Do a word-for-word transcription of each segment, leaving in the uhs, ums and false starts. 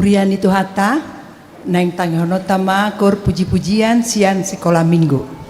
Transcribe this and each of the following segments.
Huria ni Tuhanta, naeng tangihononta ma gor puji-pujian sian Sikola Minggu.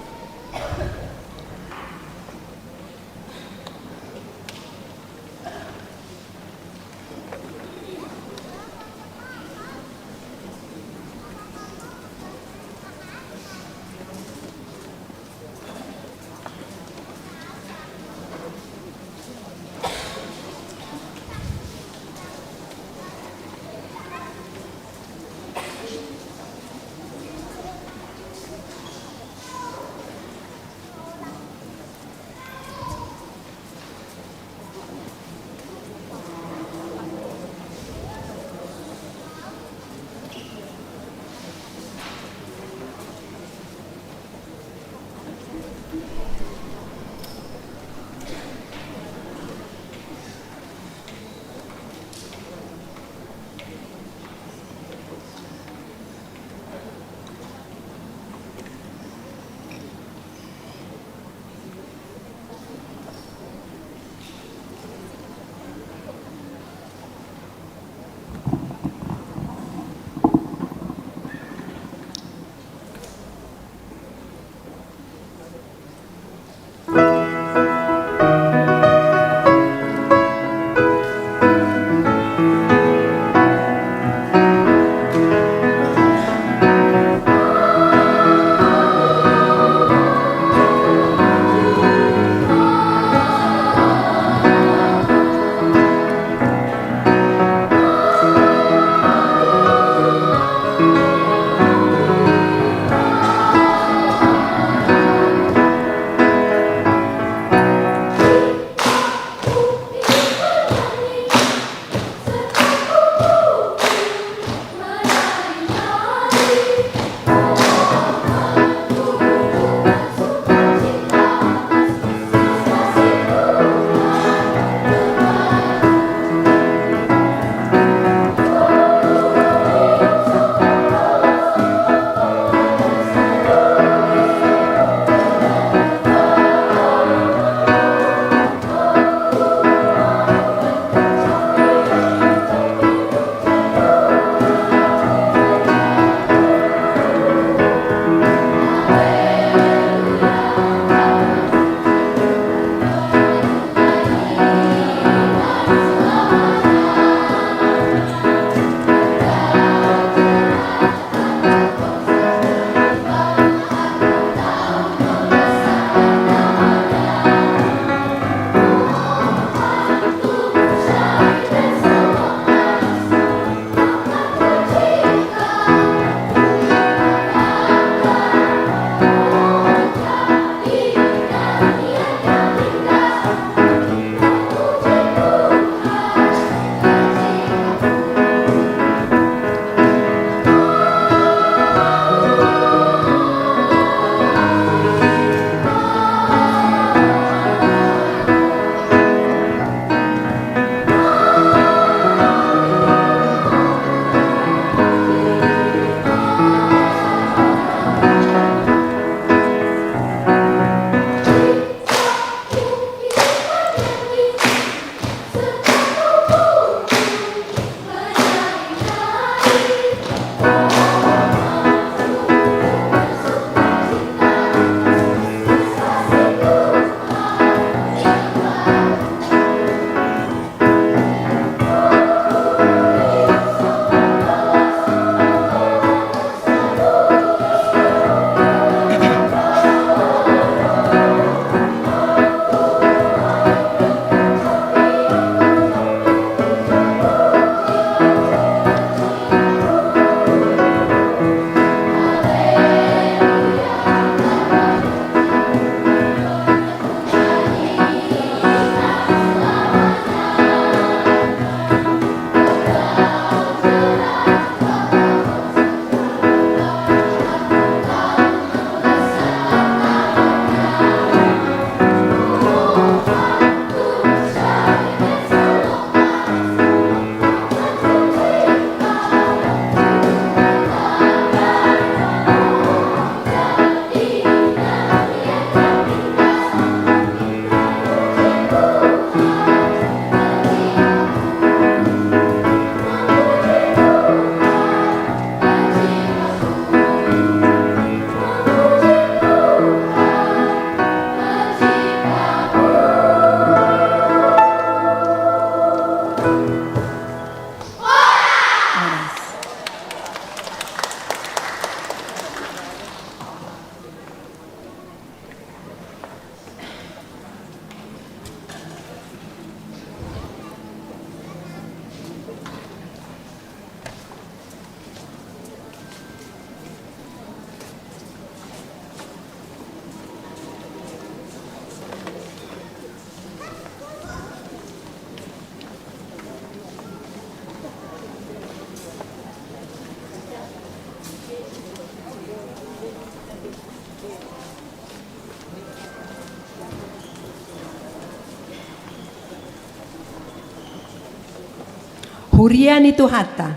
Huria ni Tuhanta.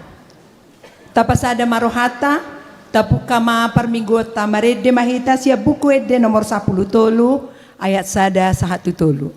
Tapasada ma rohanta, tapungka ma parmingguonta, marende ma hita sian Buku Ende nomor sampulu tolu, ayat sada sahat tu tolu.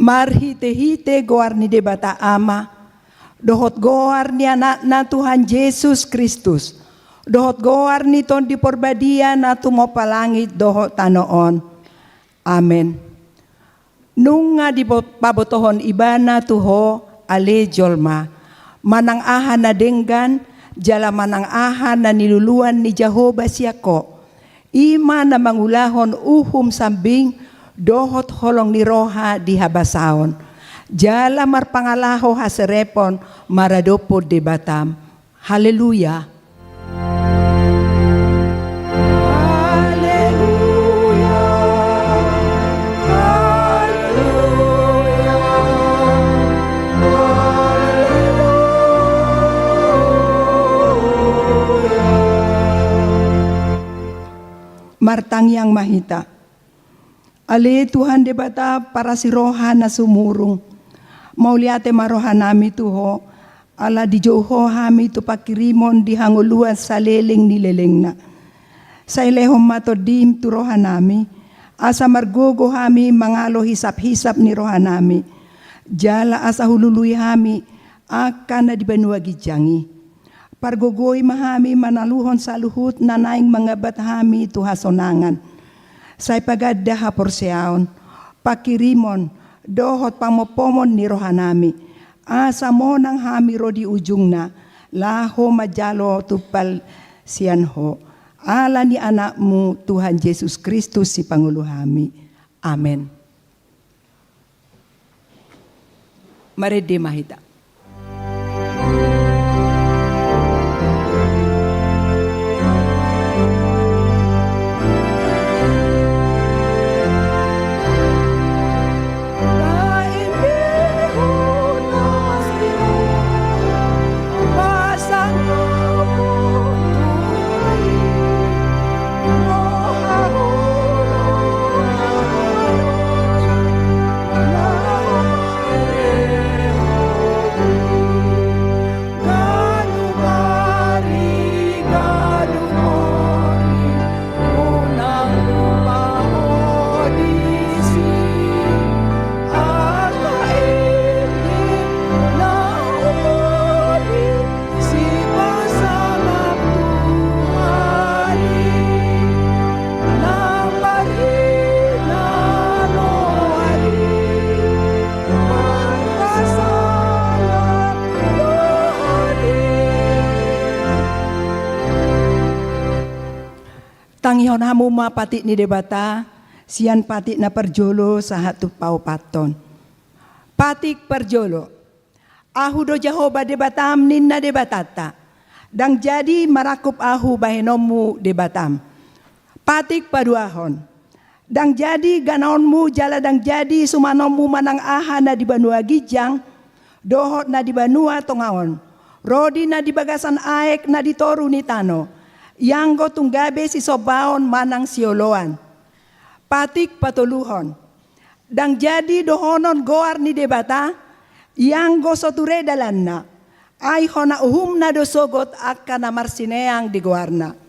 Marhitehite goar ni Debata Ama, dohot goar ni Anakna Tuhan Jesus Kristus, dohot goar ni Tondi Porbadia na tumompa langit dohot tano on. Amen. Nunga dipabotohon Ibana tu ho, ale jolma, manang aha na denggan jala manang aha na niluluan ni Jahowa sian ho. I ma na mangulahon uhum sambing dohot holong ni roha di habasaon, jala marpangalaho haserepon maradophon Debatam. Haleluya. Haleluya. Haleluya. Haleluya. Martangiang ma hita. Ale Tuhan Debata parasi roha na sumurung, mauliate ma rohanami tu ho, ala dijou ho hami tu pangkirimon di hangoluan saleleng ni lelengna. Sai lehon ma Tondim tu rohanami, asa margogo hami mangalo hisaphisap ni rohanami, jala asa hulului hami angka na di banua ginjang i. Pargogoi ma hami manaluhon saluhut na naeng mangambat hami tu hasonangan. Sai paganda haporseaon, pangkirimon, dohot pamompomon ni rohanami, asa monang hami ro di ujungna, laho manjalo tumpal sian ho. Ala ni Anakmu Tuhan Jesus Kristus, Sipangolu hami. Amen. Marende ma hita. Tangihon hamu ma patik ni Debata, sian patik na parjolo sahat tu paopathon. Patik parjolo. Ahu do Jahowa Debatam, ninna Debatanta. Ndang jadi marangkup ahu bahenonmu Debatam. Patik paduahon. Ndang jadi ganaonmu jala ndang jadi sumanonmu manang aha na di banua ginjang, dohot na di banua tonga on, ro di na di bagasan aek na di toru ni tano, ianggo tung gabe sisombaon manang sioloan. Patik patoluhon. Ndang jadi dohonon goar ni Debata, ianggo so ture dalanna, ai hona uhumna do sogot angka na marsineang di goarna.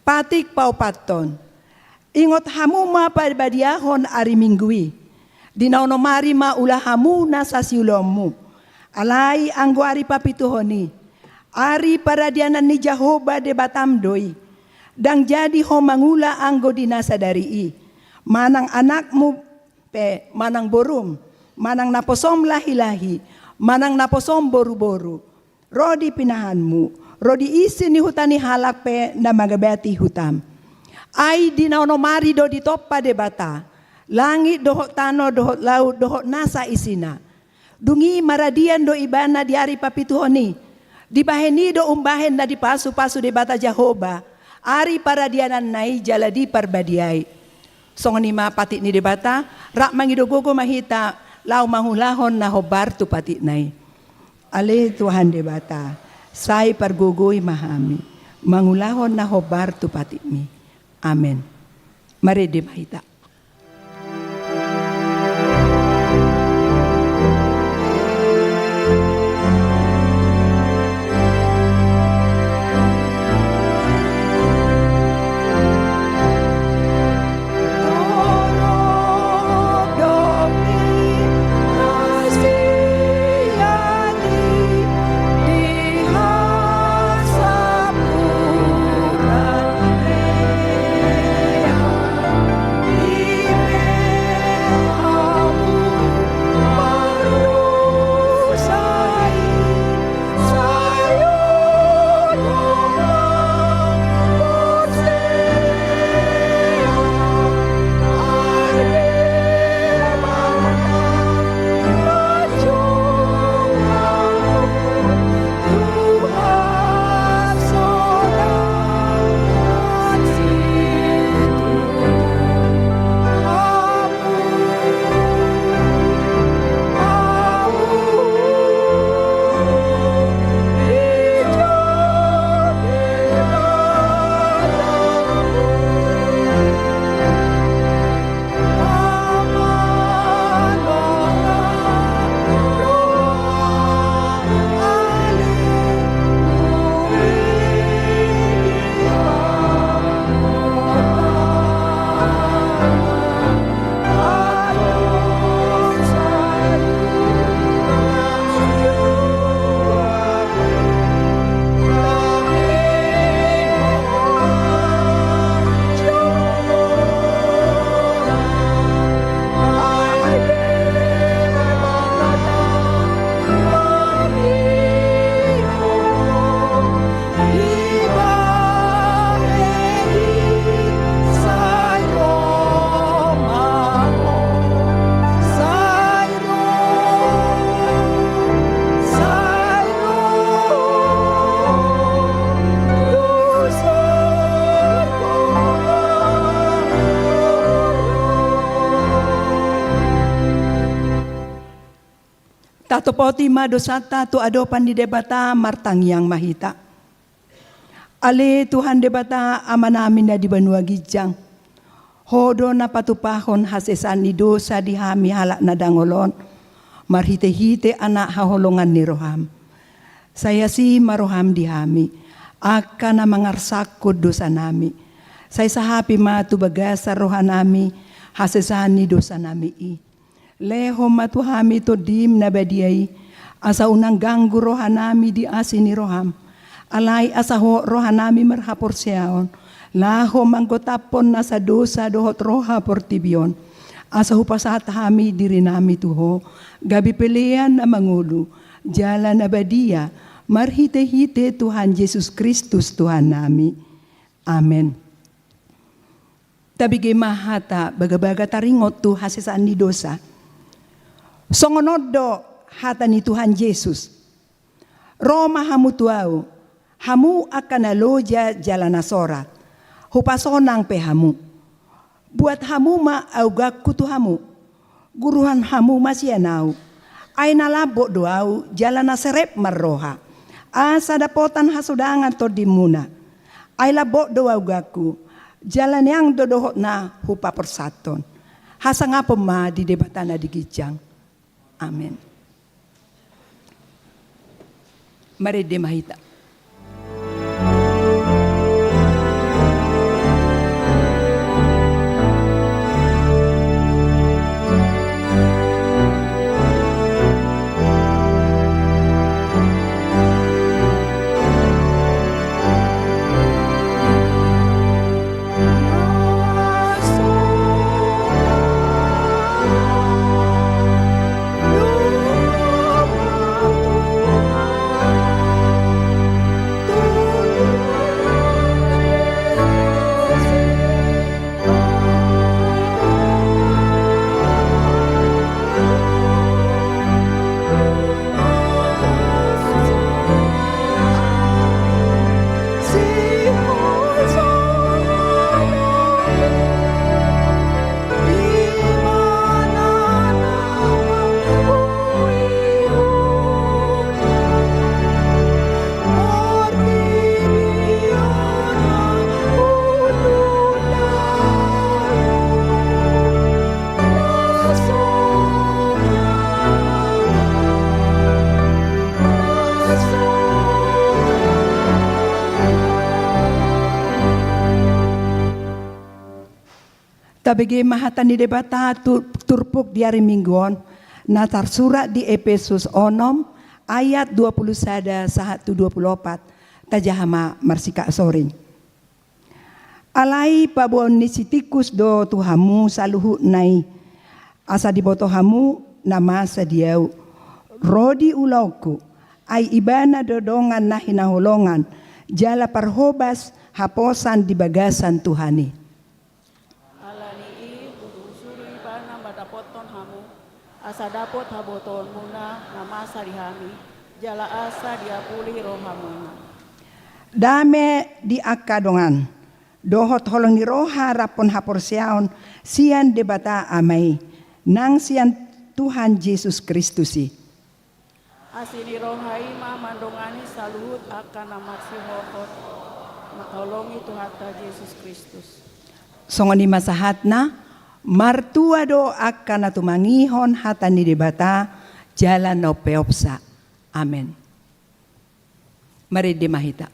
Patik paopathon. Ingot hamu ma parbadiahon ari Minggu i. Di na onom ari ma ula hamu nasa siulaonmu. Alai anggo ari papituhon i, ari paradianan ni Jahowa Debatam do i. Ndang jadi ho mangula anggo di na sadari i. Manang anakmu pe, manang borum, manang naposom lahilahi, manang naposom boruboru, ro di pinahanmu, ro di isi ni huta ni halak pe na mangabati hutam. Ai di na onom ari do ditompa Debata langit dohot tano dohot laut dohot nasa isina. Dung i maradian do ibana di ari papituhon i. Dibahen i do umbahen na dipasupasu Debata Jahowa ari paradiananna i jala diparbadiai. Songon i ma patik ni Debata, rap mangido gogo ma hita laho mangulahon na hombar tu patikna i. Ale Tuhan Debata, sai pargogoi ma hami mangulahon na hombar tu patikmi. Amen. Marende ma hita. Atopoti ma dosanta tu adopan ni Debata, martangiang ma hita. Ale Tuhan Debata, Amanami na di banua ginjang, Ho do na patupahon hasesaan ni dosa di hami halak na dangol on, marhitehite Anak haholongan ni roham. Sai asi ma roham di hami, angka na mangarsakkon dosanami. Sai sahapi ma tu bagasan rohanami hasesaan ni dosanami i. Lehon ma tu hami Tondim na badia i, asa unang ganggu rohanami di asi ni roham. Alai asa hot rohanami marhaporseaon, laho manggotaphon nasa dosa dohot roha portibi on. Asa hupasahat hami dirinami tu Ho, gabe pelean na mangolu, jala na badia, marhitehite Tuhan Jesus Kristus Tuhannami. Amen. Tabege ma hata bagabaga taringot tu hasesaan ni dosa. Songon on do hata ni Tuhan Jesus: Ro ma hamu tu Ahu, hamu angka na loja jala na sorat, hupasonang pe hamu. Buat hamu ma auganku tu hamu, guruhon hamu ma sian Ahu. Ai na lambok do Ahu jala na serep marroha, asa dapotan hasodangan tondimuna. Ai lambok do auganku, jala neang do dohot na hupaporsathon. Hasangapon ma di Debata na di ginjang. Amen. Marende ma hita. Tabege ma hata ni Debata tu turpuk di ari Minggu on, na tarsurat di Epesus onom ayat dua pulu sada sahat tu dua pulu opat. Tajaha ma marsikap soring. Alai paboaon ni si Tikus do tu hamu saluhutna i, asa diboto hamu na masa di ahu, ro di ulaonku. Ai ibana do dongan na hinaholongan jala parhobas haposan di bagasan Tuhan i. Ala ni i, husuru-suru ibana mandapothon hamu, asa dapot habotoonmuna na masa di hami, jala asa diapuli rohamuna. Dame di angka dongan, dohot holong ni roha raphon haporseaon sian Debata Ama i, nang sian Tuhan Jesus Kristus i. Asi ni roha i ma mandongani saluhut angka na marsihohot manghaholongi Tuhanta Jesus Kristus. Songon i ma sahatna. Martua do angka na tumangihon hata ni Debata jala na umpeopsa. Amen. Marende ma hita.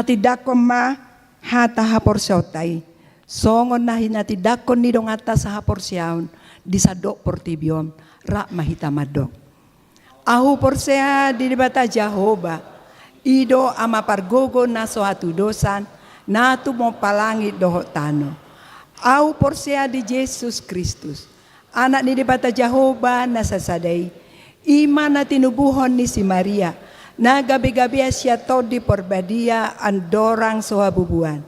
Tindangkon ma hata haporseaonta i, songon na hinatindangkon ni donganta sahaporseaon di sandok portibi on. Rap ma hita mandok. Ahu porsea di Debata Jahowa, i do Ama pargogo na so hatudosan, na tumompa langit dohot tano. Ahu porsea di Jesus Kristus, Anak ni Debata Jahowa na sasada i, i ma na tinubuhon ni si Maria, na gabegabean sian Tondi Parbadia andorang so habubuan.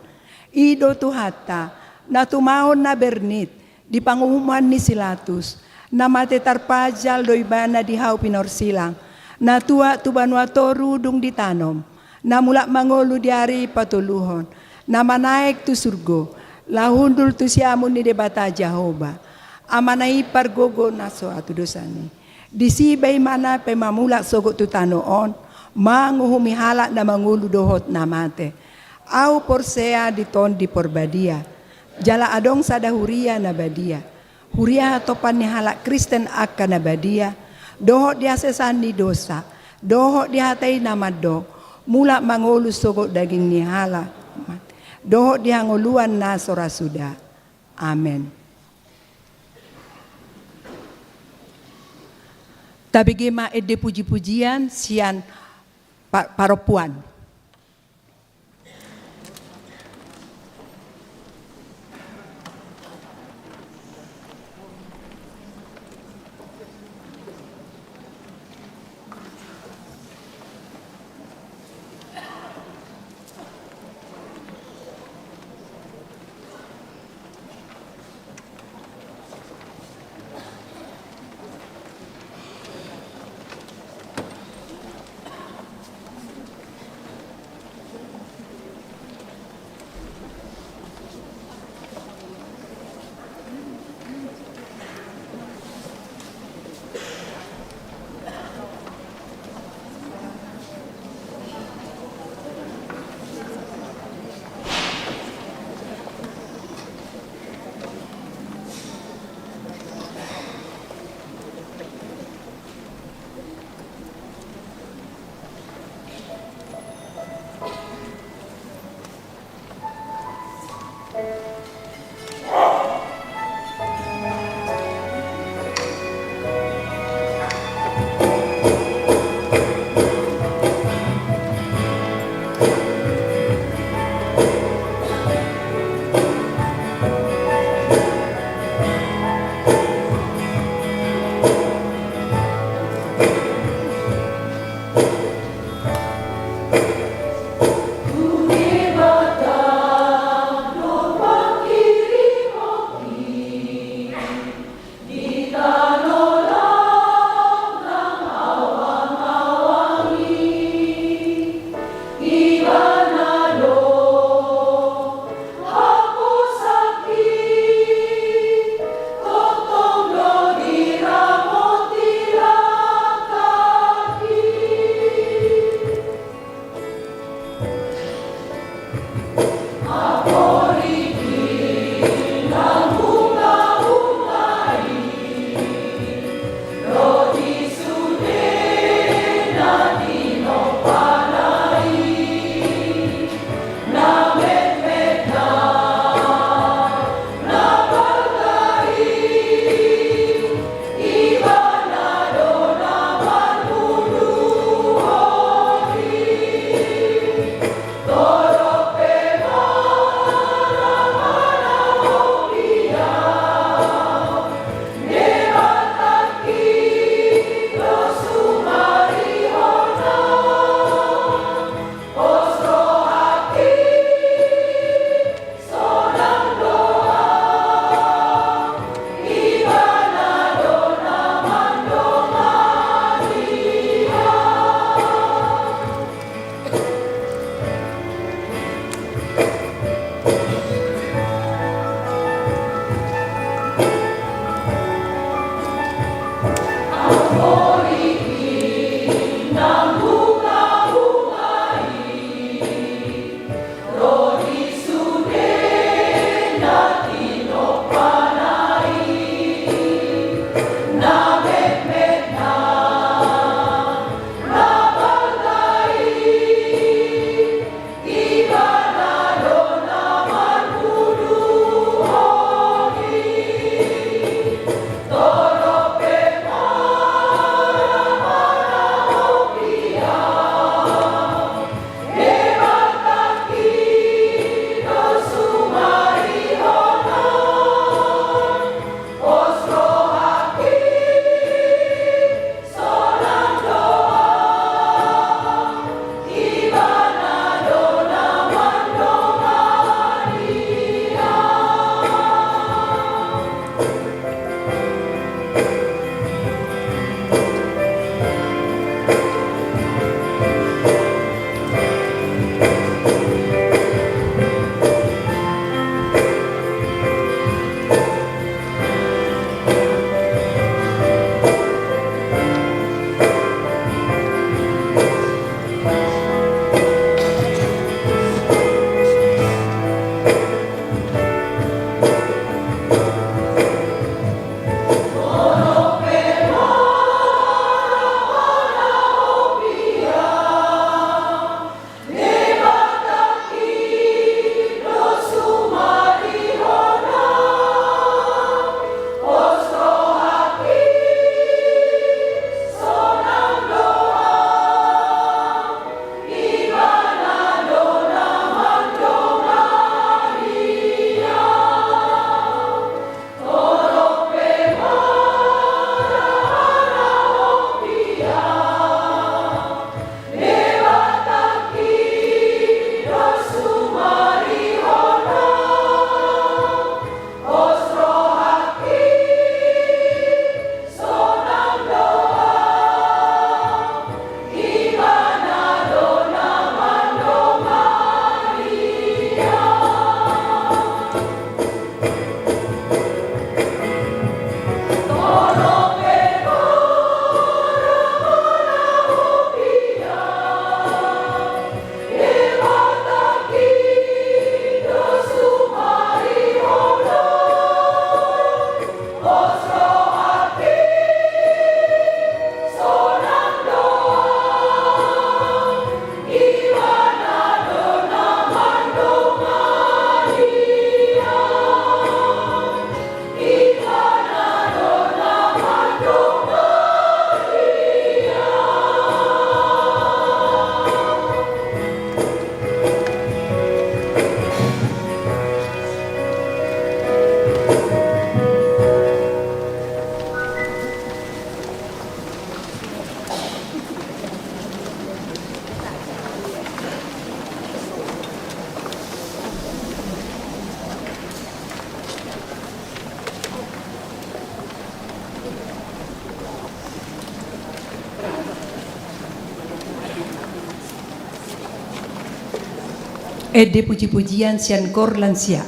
I do Tuhanta, na tumaon na bernit di panguhuman ni si Latus, na mate tarpajal do ibana di hau pinorsilang, na tuat tu banua toru dung ditanom, na mulak mangolu di ari patoluhon, na manaek tu surgo, laho hundul tu siamun ni Debata Jahowa, Amana i pargogo na so hatudosan i. Disi ma ibana pe mamulak sogot tu tano on, manguhumi halak na mangolu dohot na mate. Ahu porsea di Tondi Parbadia, jala adong sada huria na badia, huria hatompa ni halak Kristen angka na badia, dohot di hasesaan ni dosa, dohot di hata i na mandok, mulak mangolu sogot daging ni halak mate, dohot di hangoluan na so ra suda. Amen. Tabege ma ende pujipujian sian pa-, parompuan. Ende puji-pujian sian kor lansia.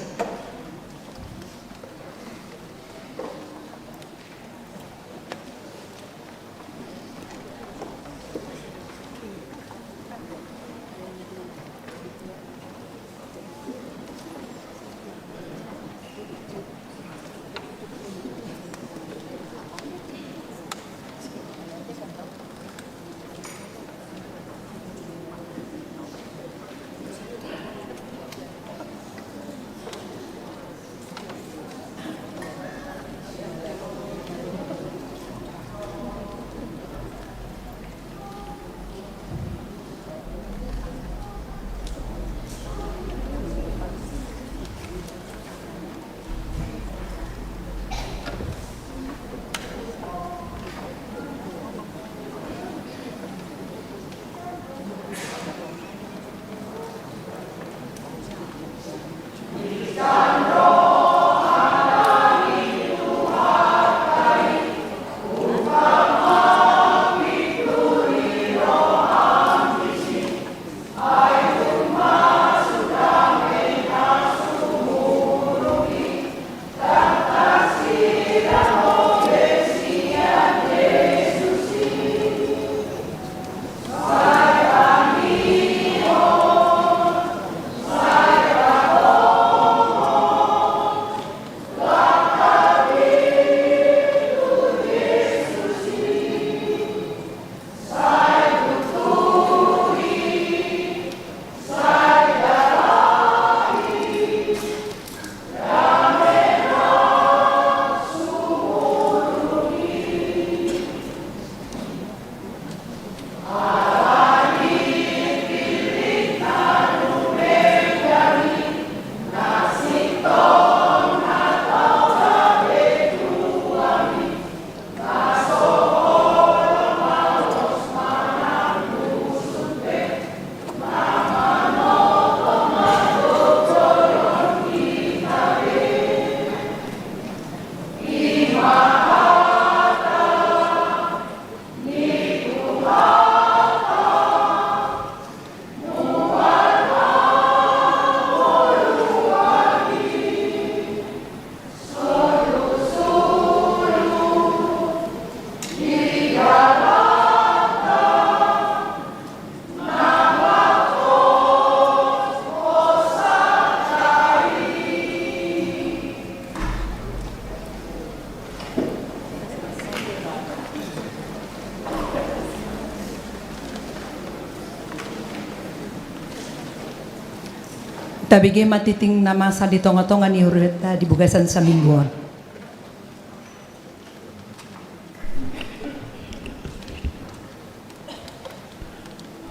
Tabege ma tingting na masa di tonga-tonga ni hurianta di bagasan saminggu on.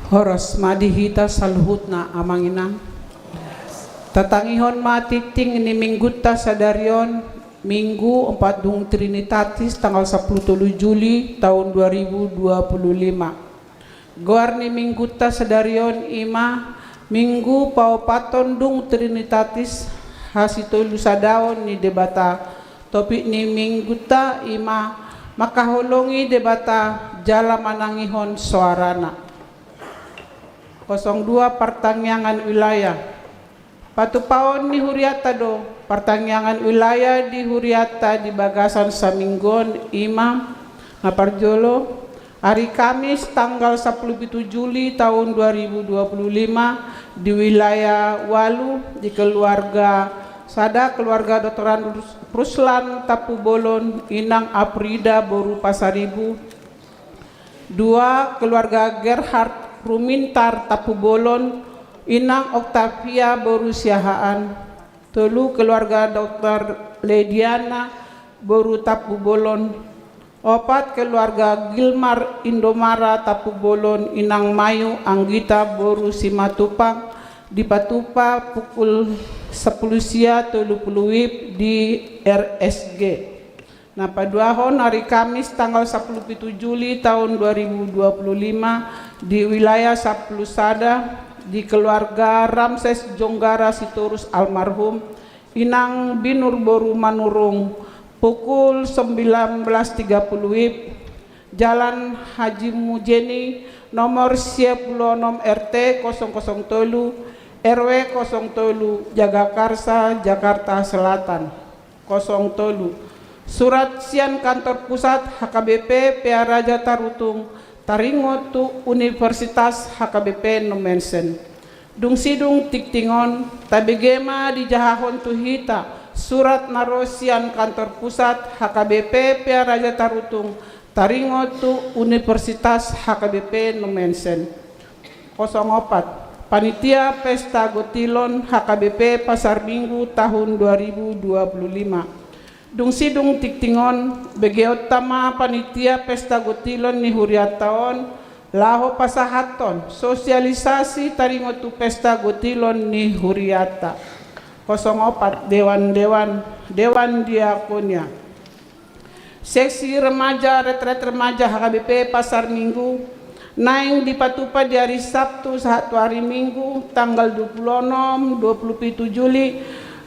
Horas ma di hita saluhutna, Amang Inang. Tatangihon ma tingting ni minggunta sadari on, Minggu opat dung Trinitatis, tanggal sampulu tolu Juli taon dua ribu dua pulu lima. Goar ni minggunta sadari on i ma Minggu paopathon dung Trinitatis, hasitolusadaon ni Debata. Topik ni minggunta i ma mangkaholongi Debata jala manangihon soarana. Kosong dua, partangiangan wilayah. Patupaon ni hurianta do, partangiangan wilayah di hurianta di bagasan saminggu on i ma, na parjolo, ari Kamis tanggal sampulu pitu Juli taon dua ribu dua pulu lima, di wilayah ualu, di keluarga sada, keluarga Doktor Rus-, Ruslan Tampubolon, Inang Aprida boru Pasaribu, dua, keluarga Gerhard Rumintar Tampubolon, Inang Octavia boru Siahaan. Tolu, keluarga Doktor Lediana boru Tampubolon. Opat, keluarga Gilmar Indomara Tampubolon, Inang Mayu Anggita boru Simatupang, dipatupa pukul sampulu sia tolu pulu WIB di R S G. Na paduahon, ari Kamis tanggal sampulu pitu Juli taon dua ribu dua pulu lima, di wilayah sampulu sada, di keluarga Ramses Jonggara Sitorus almarhum, Inang Binur boru Manurung, pukul sembilan belas tiga puluh WIB, Jalan Haji Mujeni, nomor sia pulu onom, R T kosong kosong tolu, R W kosong tolu, Jagakarsa, Jakarta Selatan. Kosong tolu. Surat sian kantor pusat H K B P Pearaja Tarutung, taringot tu Universitas H K B P Nommensen. Dung sidung tingting on, tabege ma dijahahon tu hita surat na ro sian kantor pusat H K B P Pearaja Tarutung, taringot tu Universitas H K B P Nommensen. Kosong opat. Panitia Pesta Gotilon H K B P Pasar Minggu tahun dua ribu dua puluh lima. Dung sidung tingting on, begeonta ma panitia Pesta Gotilon ni hurianta on, laho pasahathon sosialisasi taringot tu Pesta Gotilon ni hurianta. Kosong opat. Dewan-dewan, Dewan Diakonia. Seksi remaja, retret remaja H K B P Pasar Minggu, naeng dipatupa di ari Sabtu sahat tu ari Minggu, tanggal dua puluh enam, dua puluh pitu Juli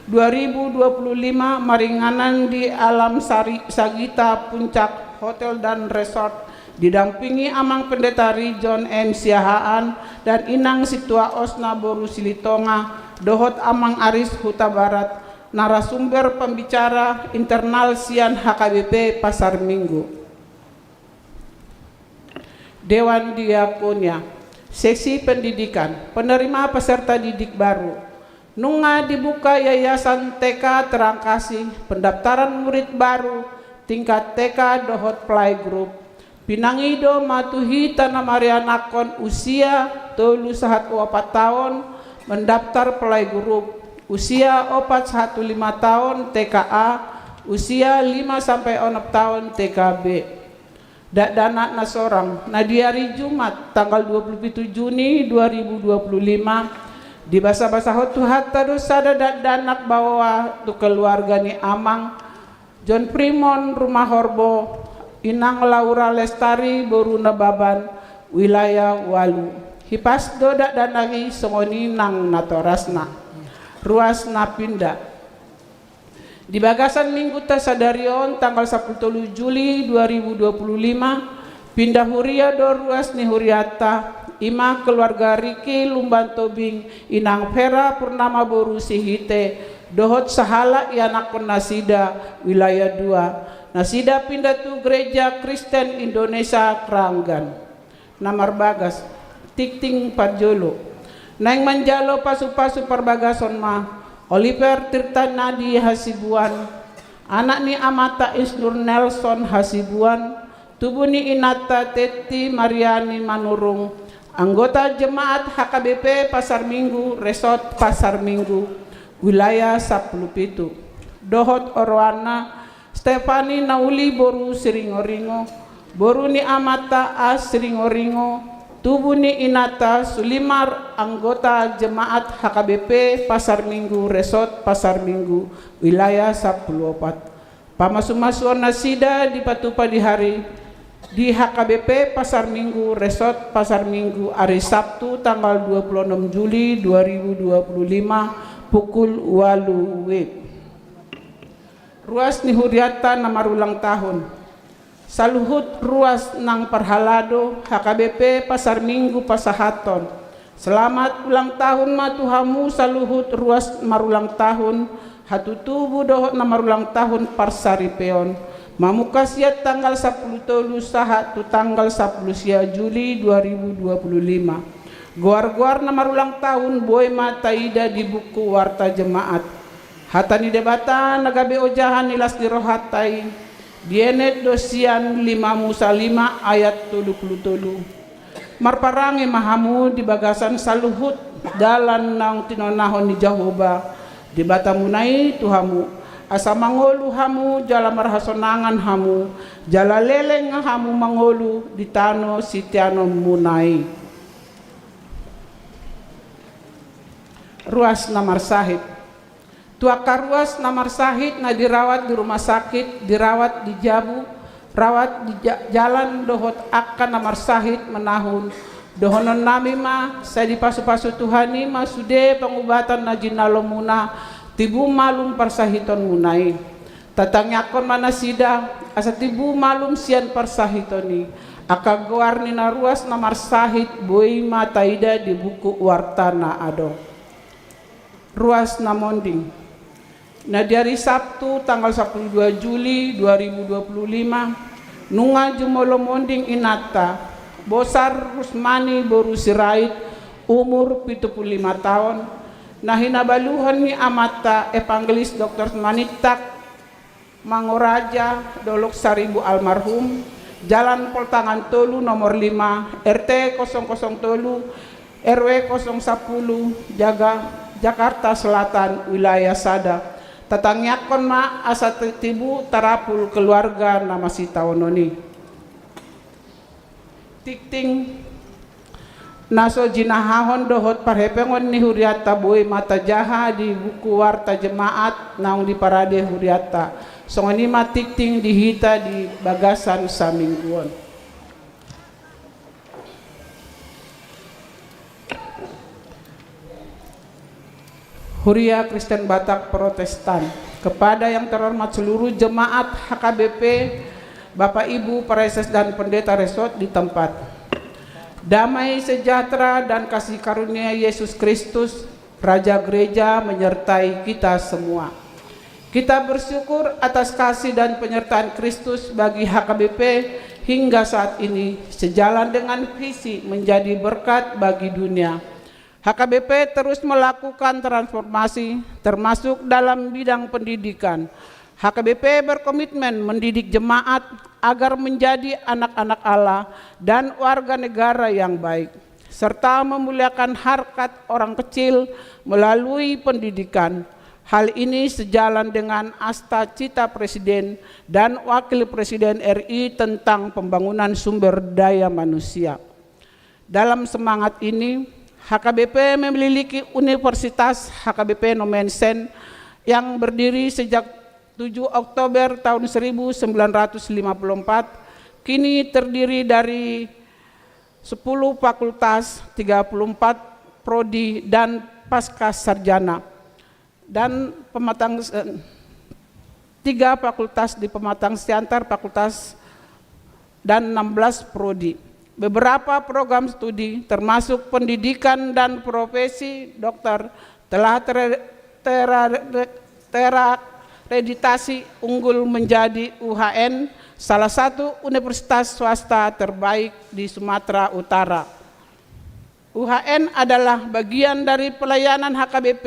dua ribu dua puluh lima, maringanan di Alam Sari Sagita Puncak Hotel dan Resort, didampingi Amang Pendeta Rijon M Siahaan dan Inang Sintua Osna boru Silitonga, dohot Amang Aris Hutabarat, narasumber pembicara internal sian H K B P Pasar Minggu. Dewan Diakonia. Seksi pendidikan, penerima peserta didik baru. Nunga dibuka Yayasan T K Terang Kasih pendaftaran murid baru tingkat T K dohot playgroup. Pinangido ma tu hita na marianakhon usia tolu sahat tu opat taon mendaftar playgroup, usia opat sahat tu lima taon T K A, usia lima sampai onom taon T K B. Dakdanak na sorang, na di ari Jumat tanggal dua puluh pitu Juni dua ribu dua puluh lima, dibasabasahon Tuhanta do sada dakdanak baoa tu keluarga ni Amang John Primon Rumahorbo, Inang Laura Lestari boru Nababan, wilayah ualu. Hipas do dakdanak i, songon i nang natorasna. Ruas na pinda. Di bagasan minggunta sadari on, tanggal sampulu tolu Juli dua ribu dua puluh lima, pinda huria do ruas ni hurianta, i ma keluarga Riki Lumban Tobing, Inang Vera Purnama boru Sihite, dohot sahalak ianakhon nasida, wilayah dua. Nasida pinda tu Gereja Kristen Indonesia Kranggan. Na marbagas, tingting parjolo. Naeng manjalo pasupasu parbagason ma Oliver Tirtanadi Hasibuan, anak ni amanta Isnur Nelson Hasibuan, tubu ni inanta Tetti Mariani Manurung, anggota jemaat H K B P Pasar Minggu, Resort Pasar Minggu, wilayah sampulu pitu. Dohot oroanna, Stefani Nauli boru Siringoringo, boru ni amanta A Siringoringo, tubu ni inanta Sulimar, anggota jemaat H K B P Pasar Minggu, Resort Pasar Minggu, wilayah sampulu opat. Pamasumasuon nasida dipatupa di hari, di H K B P Pasar Minggu, Resort Pasar Minggu, ari Sabtu tanggal dua puluh enam Juli dua ribu dua puluh lima, pukul ualu W I B. Ruas ni hurianta na marulang tahun. Saluhut ruas nang parhalado H K B P Pasar Minggu pasahathon. Selamat ulang tahun ma tu hamu saluhut ruas marulang tahun, hatutubu dohot na marulang tahun parsaripeon. Mamungka sian tanggal sampulu tolu sahat tu tanggal sampulu sia Juli dua ribu dua puluh lima. Goar-goar na marulang tahun boi ma taida di buku warta jemaat. Hata ni Debata na gabe ojahan ni las ni rohanta i, dienet do sian lima Musa lima ayat tolu pulu tolu. Marparange ma hamu di bagasan saluhut dalan naung tinonahon ni Jahowa Debatamuna i tu hamu, asa mangolu hamu jala marhasonangan hamu, jala leleng hamu mangolu di tano siteanonmuna i. Ruas na marsahit. Tu angka ruas na marsahit na dirawat di rumah sakit, dirawat di jabu, rawat di ja-, jalan dohot angka na marsahit manahun, dohononnami ma, sai dipasupasu Tuhan i ma sude pangubatan na jinalomuna, tibu malum parsahitonmuna i. Tatangiangkon ma nasida, asa tibu malum sian parsahiton i. Angka goar ni na ruas na marsahit boi ma taida di buku warta na adong. Ruas na monding. Na di ari Sabtu tanggal sapuluh dua Juli dua ribu dua puluh lima, nunga jumolo monding inanta, Bosar Rusmani boru Sirait, umur pitu puluh lima taon, na hinabaluhon ni amanta Evangelis Doktor Manintak Mangoraja, Dolok Saribu almarhum, Jalan Poltangan tolu nomor lima, R T kosong kosong tolu, R W kosong sapuluh, Jaga-, Jakarta Selatan, wilayah sada. Tatangiangkon ma asa ti-, tibu tarapul keluarga na masitaonon i. Tingting na so jinahahon dohot parhepengon ni hurianta boi ma tajaha di buku warta jemaat naung diparade hurianta. Songon i ma tingting di hita di bagasan saminggu on. Huria Kristen Batak Protestan. Kepada yang terhormat seluruh jemaat H K B P, Bapak Ibu Praeses dan Pendeta Resort di tempat. Damai sejahtera dan kasih karunia Yesus Kristus, Raja Gereja, menyertai kita semua. Kita bersyukur atas kasih dan penyertaan Kristus bagi H K B P hingga saat ini, sejalan dengan visi menjadi berkat bagi dunia. H K B P terus melakukan transformasi, termasuk dalam bidang pendidikan. H K B P berkomitmen mendidik jemaat agar menjadi anak-anak Allah dan warga negara yang baik, serta memuliakan harkat orang kecil melalui pendidikan. Hal ini sejalan dengan asta cita Presiden dan Wakil Presiden R I tentang pembangunan sumber daya manusia. Dalam semangat ini, H K B P memiliki Universitas H K B P Nommensen yang berdiri sejak tujuh Oktober tahun seribu sembilan ratus lima puluh empat, kini terdiri dari sepuluh fakultas, tiga puluh empat prodi, dan pasca sarjana, dan pematang, eh, tiga fakultas di pematang siantar fakultas, dan enam belas prodi. Beberapa program studi, termasuk pendidikan dan profesi dokter, telah ter-, ter-, terakreditasi unggul menjadi U H N, salah satu universitas swasta terbaik di Sumatera Utara. U H N adalah bagian dari pelayanan H K B P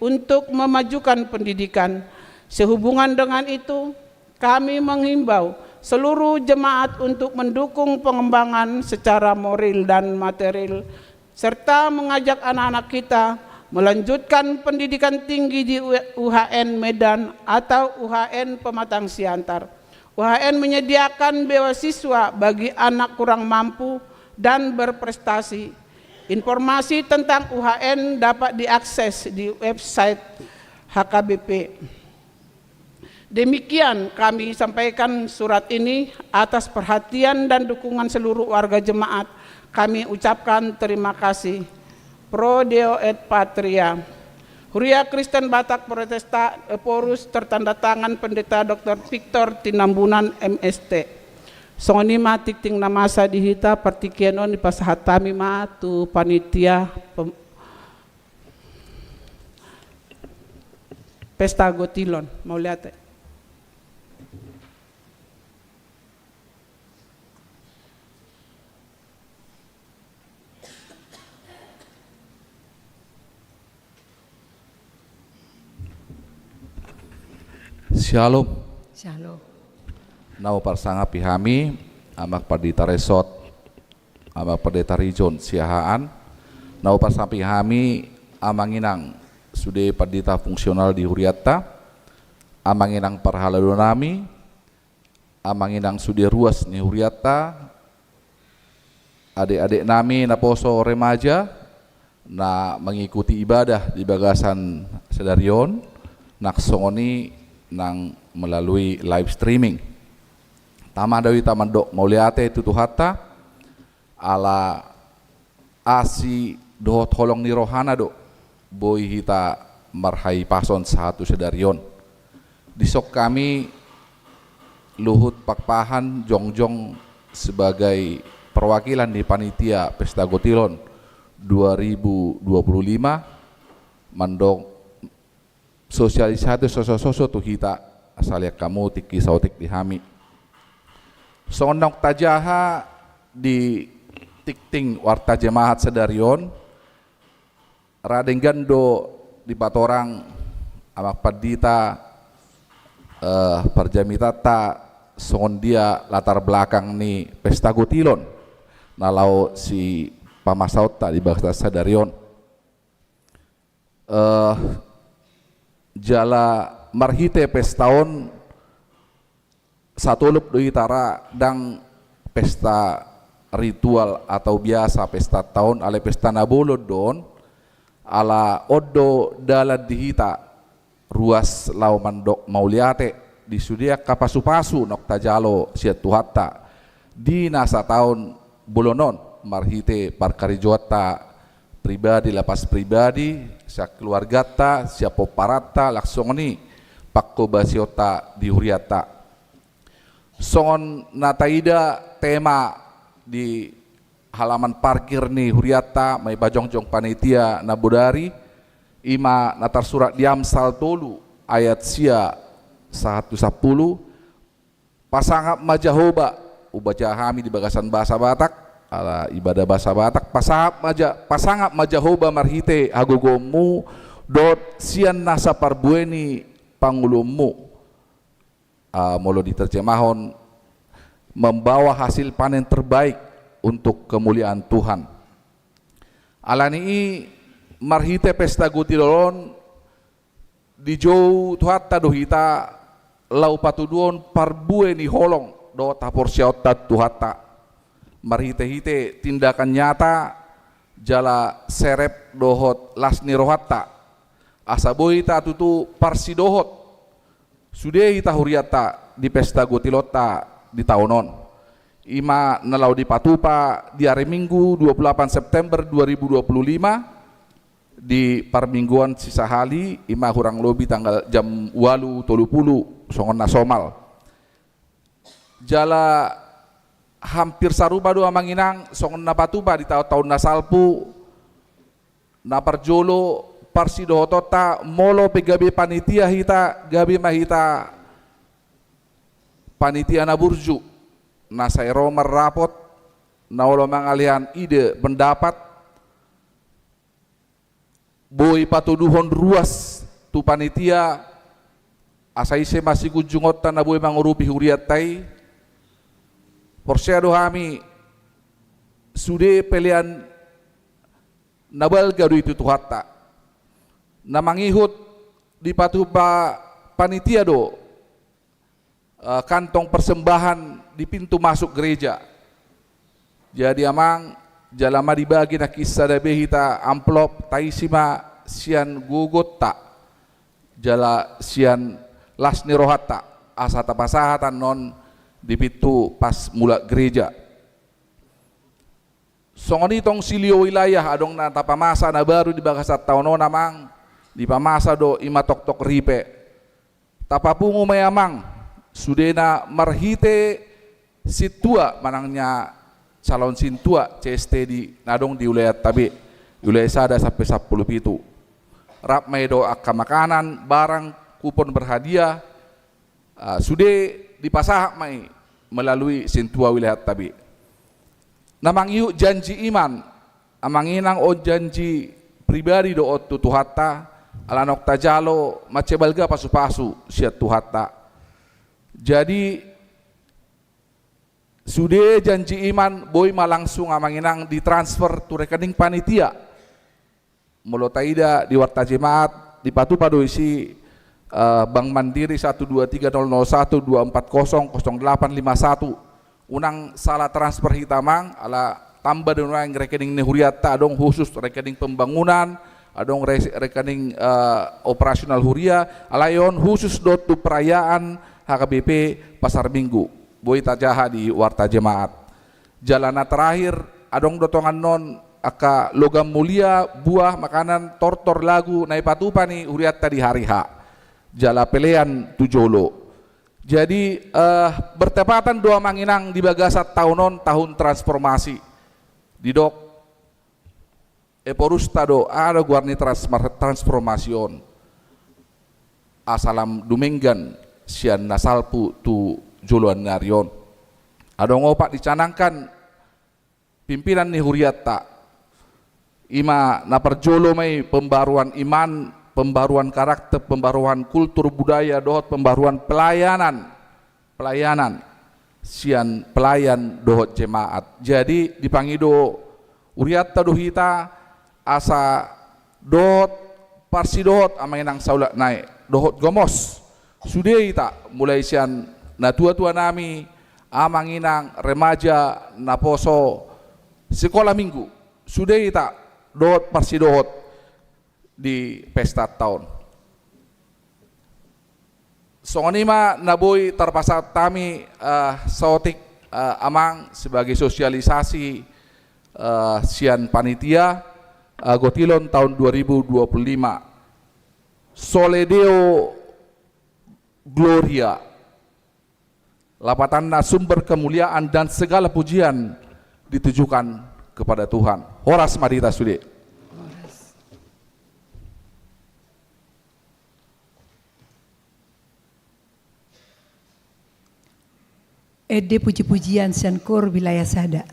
untuk memajukan pendidikan. Sehubungan dengan itu, kami menghimbau seluruh jemaat untuk mendukung pengembangan secara moral dan material, serta mengajak anak-anak kita melanjutkan pendidikan tinggi di U H N Medan atau U H N Pematang Siantar. U H N menyediakan beasiswa bagi anak kurang mampu dan berprestasi. Informasi tentang U H N dapat diakses di website H K B P. Demikian kami sampaikan surat ini atas perhatian dan dukungan seluruh warga jemaat. Kami ucapkan terima kasih. Pro Deo et Patria. Huria Kristen Batak Protesta, Ephorus, tertanda tangan Pendeta Doktor Victor Tinambunan, M S T. Songon i ma tingting na masa di hita partingkian on, dipasahat hami ma tu panitia pem-, Pesta Gotilon. Mauliate. Syalom. Syalom. Na huparsangapi hami, Amang Pandita Resort, Amang Pandita Rijon Siahaan, na huparsangapi hami, Amang Inang sude pandita fungsional di hurianta, Amang Inang parhalado nami, Amang Inang sude ruas ni hurianta, adek-adek nami naposo remaja, na mengikuti ibadah di bagasan sadari on, nang songon i nang melalui live streaming. Tama do hita mandok mauliate tu Tuhanta, ala asi dohot holong ni rohana do boi hita marhahipason sahat tu sadari on. Dison hami Luhut Pakpahan jongjong sebagai perwakilan di panitia Pesta Gotilon dua ribu dua puluh lima, mandok sosialisasi soso-soso tu hita, asa lean hamu tingki saotik di hami. Songon naung tajaha di tingting warta jemaat sadari on, ra denggan do dipatorang amang pandita, eh, parjamitanta songon dia latar belakang ni pesta gotilon na laho sipamasaonta di bagasan sadari on. Eh, jala marhite pesta on, satolop do hita ra, ndang pesta ritual atau biasa pesta taon, alai pesta na bolon do on, ala on do dalan di hita ruas laho mandok mauliate di sude angka pasu-pasu naung tajalo sian Tuhanta di na sataon bolon on, marhite parkarejoanta pribadi lapas pribadi, sian keluarganta, sian pomparanta, laos songon i panghobasionta di hurianta. Songon na taida tema di halaman parkir ni hurianta, ma i pajongjong panitia na bodari, i ma na tarsurat di Amsal tolu ayat sia sahat tu sampulu, pasangap ma Jahowa, hubaca hami di bagasan bahasa Batak, ala ibadah bahasa Batak, pasangap ma Ja-, pasangap ma Jahowa marhite hagogoonmu, dohot sian nasa parbue ni pangoluonmu. Ah, molo diterjemahon, membawa hasil panen terbaik untuk kemuliaan Tuhan. Ala ni i, marhite pesta gotilon on, dijou Tuhanta do hita laho patuduhon parbue ni holong dohot haporseaonta tu Tuhanta, marhite-hite tindakan nyata jala serep dohot las ni rohanta, asa boi hita tutu parsidohot sude hita hurianta di pesta gotilonta di taon on. I ma na laho dipatupa di ari Minggu dua puluh delapan September dua ribu dua puluh lima, di parmingguan sisahali, i ma hurang lobi tanggal jam ualu tolu pulu songon na somal. Jala hampir sarupa do amang inang songon na patupa di taon-taon na salpu. Na parjolo, parsidohotonta, molo pe gabe panitia hita, gabe ma hita panitia na burju, na sai ro marrapot, na olo mangalehon ide pendapat, boi patuduhon ruas tu panitia, asa ise ma sigunjungonta na boi mangurupi hurianta i. Porsea do hami, sude pelean na balga do i tu Tuhanta. Na mangihut dipatupa panitia do, eh, kantong persembahan di pintu masuk gereja. Jadi amang, jala ma dibagi nangkin sada be hita amplop, taisi ma sian gogonta jala sian las ni rohanta, asa tapasahat annon di pintu pas mulak gereja. Songon i tong silio wilayah, adong na tapamasa na baru di bagasan taon on amang, dipamasa do i ma toktok ripe. Tapapungu ma i amang, sudena marhite sintua manang na calon sintua C S T di na adong di wilayahta be, wilayah sada sampe sampulu pitu. Rap ma i do angka makanan, barang, kupon berhadiah, ah, sude dipasahat ma i melalui sintua wilayahta be. Na mangihut janji iman, amang inang, on janji pribadi do on tu Tuhanta, ala naung tajalo mansai balga pasupasu sian Tuhanta. Jadi, sude janji iman boi ma langsung amang inang ditransfer tu rekening panitia. Molo taida di warta jemaat, dipatupa do isi, eh, Bank Mandiri satu dua tiga nol nol satu dua empat kosong kosong delapan lima satu. Unang sala transfer hita amang, ala tamba do nuaeng rekening ni hurianta, adong khusus rekening pembangunan, adong re-, rekening, eh, operasional huria, alai on khusus do tu perayaan H K B P Pasar Minggu. Boi tajaha di warta jemaat. Jala na terakhir, adong do tongan on angka logam mulia, buah, makanan, tortor, lagu, na ipatupa ni hurianta di hari H. Jala pelean tu jolo. Jadi, eh, bertepatan do amang inang di bagasan taon on, tahun transformasi. Didok Ephorus ta do, aha do goar ni transmar-, transformasi on. asa lam dumenggan sian na salpu tu joloan ni ari on. Adong opat dicanangkan pimpinan ni hurianta, i ma na parjolo ma i pembaruan iman, pembaruan karakter, pembaruan kultur budaya, dohot pembaruan pelayanan, pelayanan sian pelayan dohot jemaat. Jadi dipangido hurianta do hita asa dohot parsidohot, amang inang saulak nai, dohot gomos. Sude hita, mulai sian natuatua nami, amang inang, remaja, naposo, sikola minggu, sude hita dohot parsidohot di pestanta on. Songon i ma na boi tarpasahat hami, eh, saotik, eh, amang, sebagai sosialisasi, eh, sian panitia, eh, Gotilon tahun dua ribu dua puluh lima. Soli Deo Gloria. Lapatanna, sumber kemuliaan dan segala pujian ditujukan kepada Tuhan. Horas ma di hita sude. Ende pujipujian sian Kor Wilayah Sada.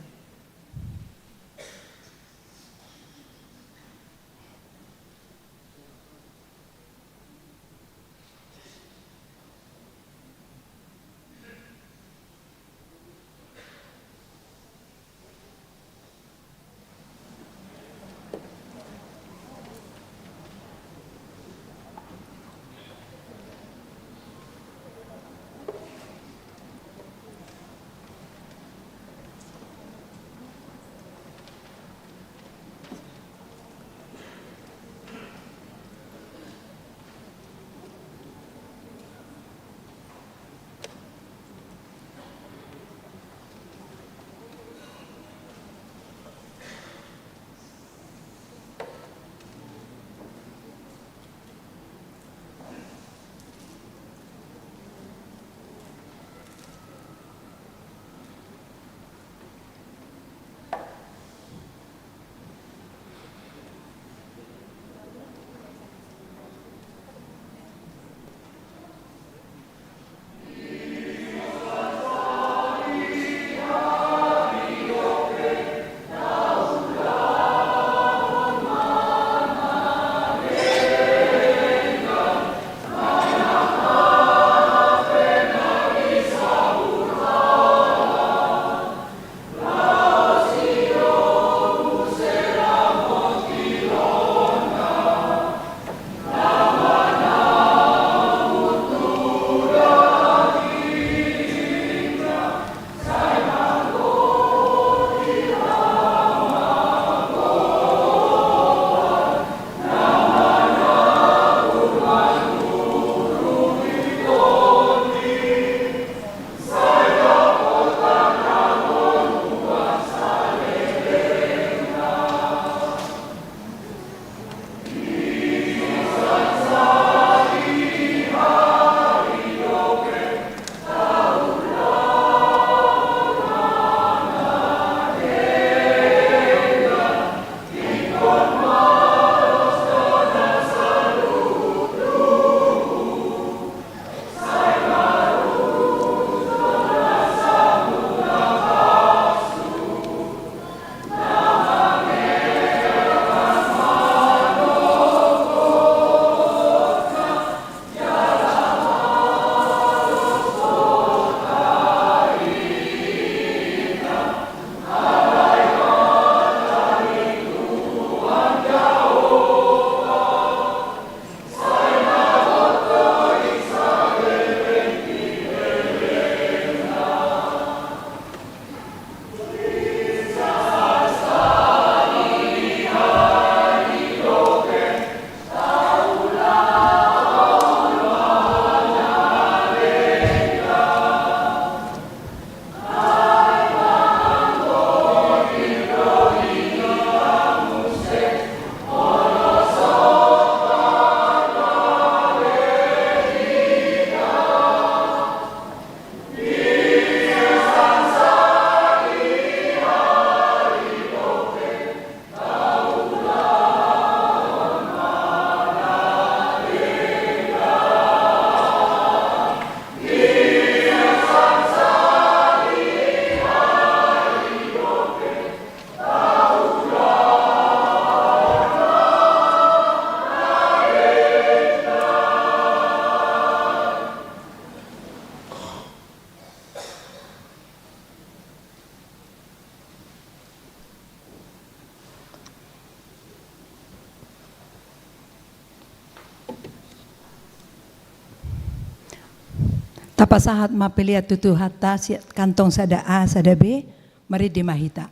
Tapasahat ma pelean tu Tuhanta sian kantong sada A, sada B, marende ma hita.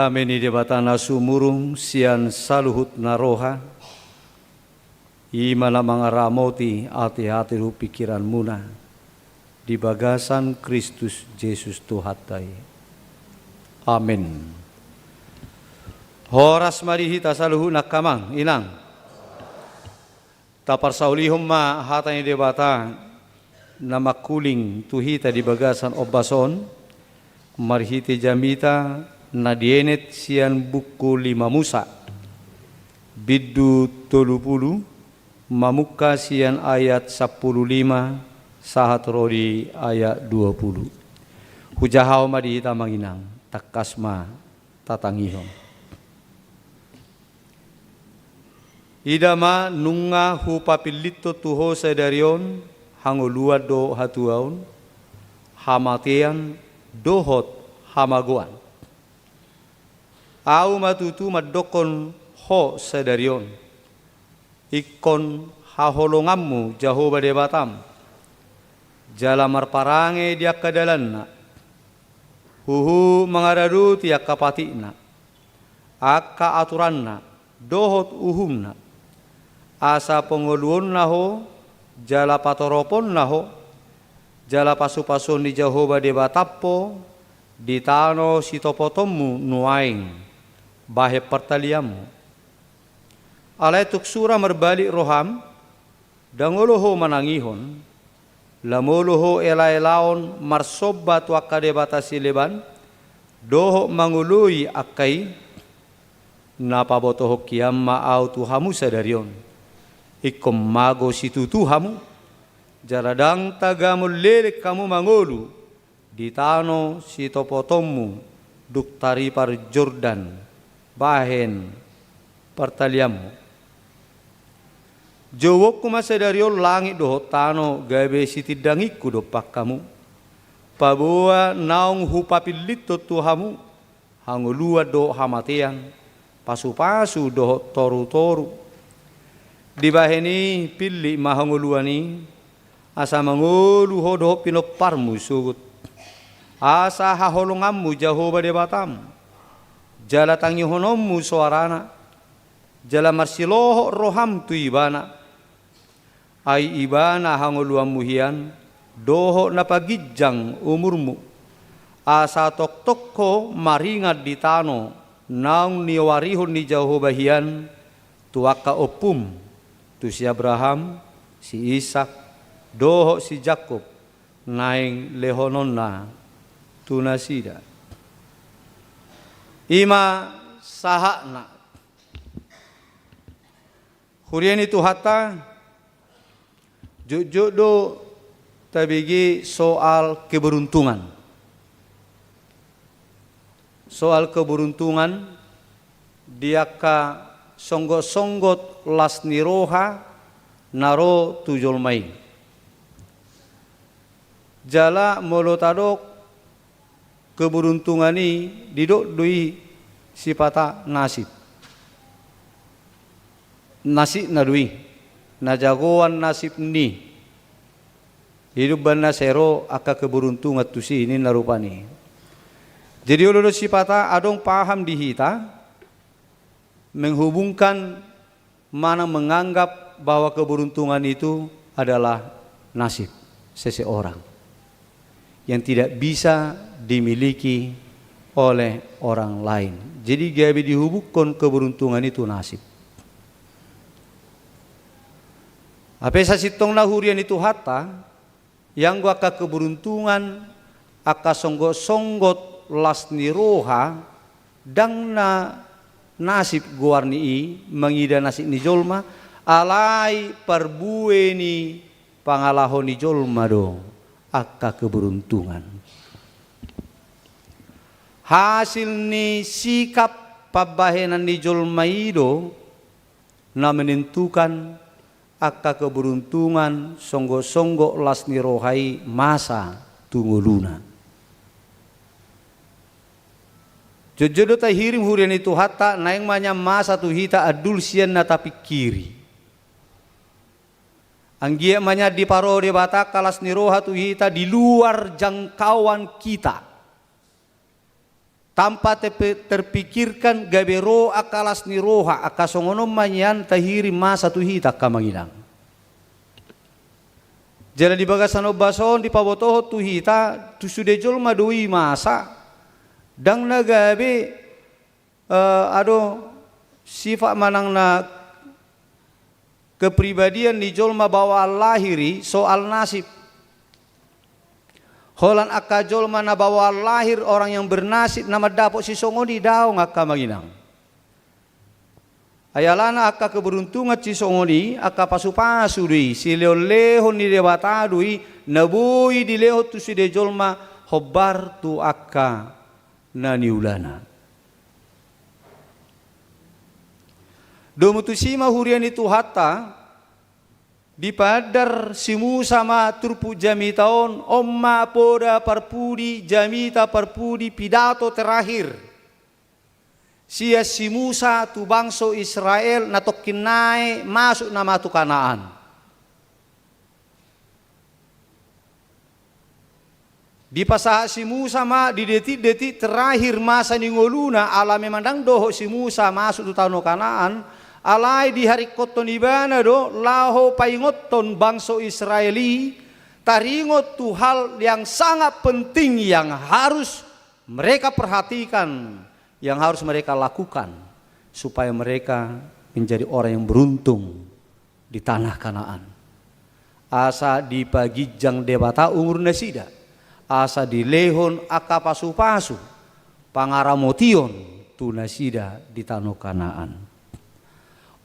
Dame ni Debata na sumurung sian saluhut na roha, i ma na mangaramoti ateate dohot pingkiranmuna di bagasan Kristus Jesus Tuhanta i. Amen. Horas ma di hita saluhutna, angka amang inang. Taparsaulihon ma hata ni Debata na mangkuling tu hita di bagasan ombas on, marhite jamita na dienet sian buku Lima Musa, bindu tolu pulu, mamungka sian ayat sampulu lima sahat ro di ayat dua pulu. Hujahahon ma di hita, amang inang, tangkas ma tatangihon. Ida ma, nunga hupapillithon tu ho sadari on hangoluan dohot hatuaon, hamatean dohot hamagoan. Ahu ma tutu mandokkon ho sadari on, ingkon haholonganmu Jahowa Debatam, jala marparange di angka dalanna, huhut mangaradoti angka patikna, angka aturanna dohot uhumna, asa pangoluonna ho jala patoroponna ho, jala pasupasuon ni Jahowa Debatam ho di tano sitopotonmu nuaeng bahen partalianmu. Alai tung sura marbalik roham, ndang olo ho manangihon, lam olo ho elaelaon marsomba tu angka debata sileban, dohot mangoloi angka i. Na pabotohon hian ma ahu tu hamu sadari on, ingkon mago situtu hamu, jala ndang tagamon leleng hamu mangolu di tano sitopotonmu dung taripar Jordan bahen partalianmu. Jouonku ma sadari on langit dohot tano gabe sitindangingku dompak hamu, paboa naung hupapillithon tu hamu hangoluan dohot hamatean, pasupasu dohot torutoru. Dibahen i pillit ma hangoluan i, asa mangolu ho dohot pinomparmu sogot, asa haholonganmu Jahowa Debatam, jala tangihononmu soarana, jala marsilohot roham tu Ibana. Ai Ibana hangoluanmu hian, dohot na paginjang umurmu, asa tongtong ho maringan di tano naung nioarihon ni Jahowa hian tu angka ompum, tu si Abraham, si Isak, dohot si Jakkob, naeng lehononna tu nasida. I ma sahatna. Huria ni Tuhanta, jotjot do tabege soal keberuntungan. Soal keberuntungan di angka songgotsogot las ni roha na ro tu jolma i. Jala molo tadok keberuntungan i, didok do i sipata nasib. Nasibna do i, na jagoan nasib ni. Di umbahen na sai ro angka keberuntungan tusi ninna rupani. Jadi olo do sipata adong paham di hita menghubungkan manang menganggap bahwa keberuntungan itu adalah nasib seseorang yang tidak bisa dimiliki oleh orang lain. Jadi gabe dihubungkon keberuntungan itu nasib. Hape sasintongna huria ni Tuhanta, ianggo angka keberuntungan, angka songgotsogot las ni roha, ndang na nasib goar ni i, mangida nasib ni jolma, alai parbue ni pangalaho ni jolma do angka keberuntungan. Hasil ni sikap pambahenan ni jolma i do na menentukan angka keberuntungan, songgotsogot las ni roha i masa tu ngoluna. Jotjot do tahirim huria ni Tuhanta, naeng ma nian masa tu hita andul sian na tapingkiri. Anggiat ma nian diparo Debata angka las ni roha tu hita di luar jangkauan kita. tanpa terpe-, terpikirkan gabe ro angka las ni roha, angka songon on ma nian tahirim masa tu hita angka amang inang. Jala di bagasan ombas on dipabotohon tu hita, tu sude jolma do i masa, ndang na gabe, eh, ado sifat manang na kepribadian ni jolma bawaan lahir i soal nasib. Holan angka jolma na bawaan lahir orang yang bernasib na mandapot sisongon i, daong angka amang inang. Ai alana angka keberuntungan sisongon i, angka pasupasu do i, silehonlehon ni Debata do i, na boi dilehon tu sude jolma hombar tu angka na niulana. Domu tusi ma huria ni Tuhanta, dipaandar si Musa ma turpuk jamita on, on ma poda parpudi, jamita parpudi, pidato terakhir sian si Musa tu bangso Israel na tongkin nai masuk nama tu Kanaan. Dipasahat si Musa ma di detik-detik terakhir masa ni ngoluna, ala memang ndang dohot si Musa masuk tu tano Kanaan, alai diharingkothon ibana do laho paingothon bangso Israel i taringot tu hal yang sangat penting yang harus mereka perhatikan, yang harus mereka lakukan, supaya mereka menjadi orang yang beruntung di tanah Kanaan. Asa dipaginjang Debata umur nasida, asa dilehon angka pasupasu pangaramotion tu nasida di tano Kanaan.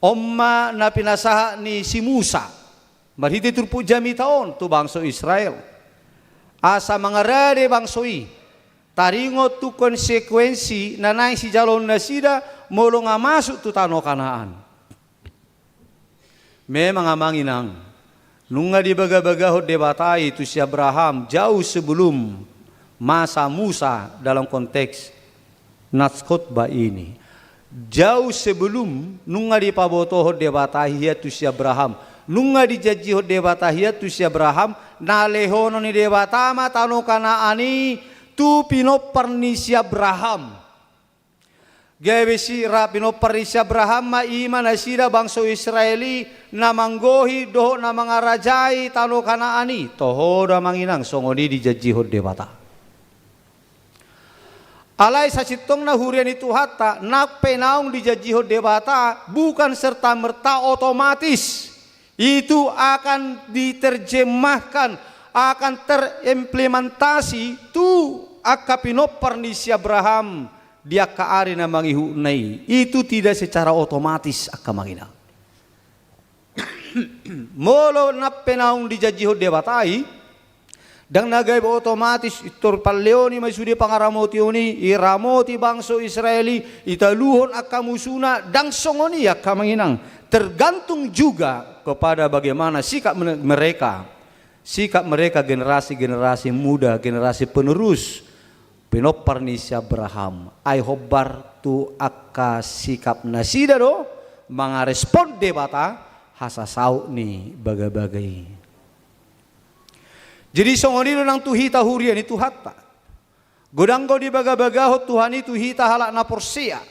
On ma na pinasahat ni si Musa marhite turpuk jamita on tu bangso Israel, asa mangarade bangso i taringot tu konsekuensi na naeng sijaloon nasida molo nga masuk tu tano Kanaan. Memang amang inang, nunga dibagabagahon Debata i tu si Abraham jauh sebelum masa Musa dalam konteks Nas Khotbah ini. Jauh sebelum nunga dipabotohon Debata hian tu si Abraham, nunga dijanjihon Debata hian tu si Abraham, na lehonon ni Debata ma tano Kanaan i tu pinompar ni si Abraham. Gabe si ra pinompar ni si Abraham ma i ma nasida bangso Israel i na manggohi dohot na mangarajai tano Kanaan i. Toho do amang inang, songon i dijanjihon Debata. Alai sasintongna huria ni Tuhanta, nang pe naung dijanjihon Debata, bukan serta-merta otomatis itu akan diterjemahkan, akan terimplementasi tu angka pinompar ni si Abraham di angka ari na mangihutna i. Itu tidak secara otomatis, angka amang inang. Molo nang pe naung dijanjihon Debata i, ndang na gabe otomatis, pintor pallehon i ma sude pangaramotion i, iramoti bangso Israel i, italuhon angka musuna, ndang songon i, angka amang inang. Tergantung juga kepada bagaimana sikap mere-, mereka. Sikap mereka generasi-generasi muda, generasi penerus, pinompar ni si Abraham. Ai hombar tu angka sikap nasida do mangarespon Debata hasasaut ni bagabaga i. Jadi songon i do nang tu hita huria ni Tuhanta. Godang do dibagabagahon Tuhan i tu hita halak na porsea.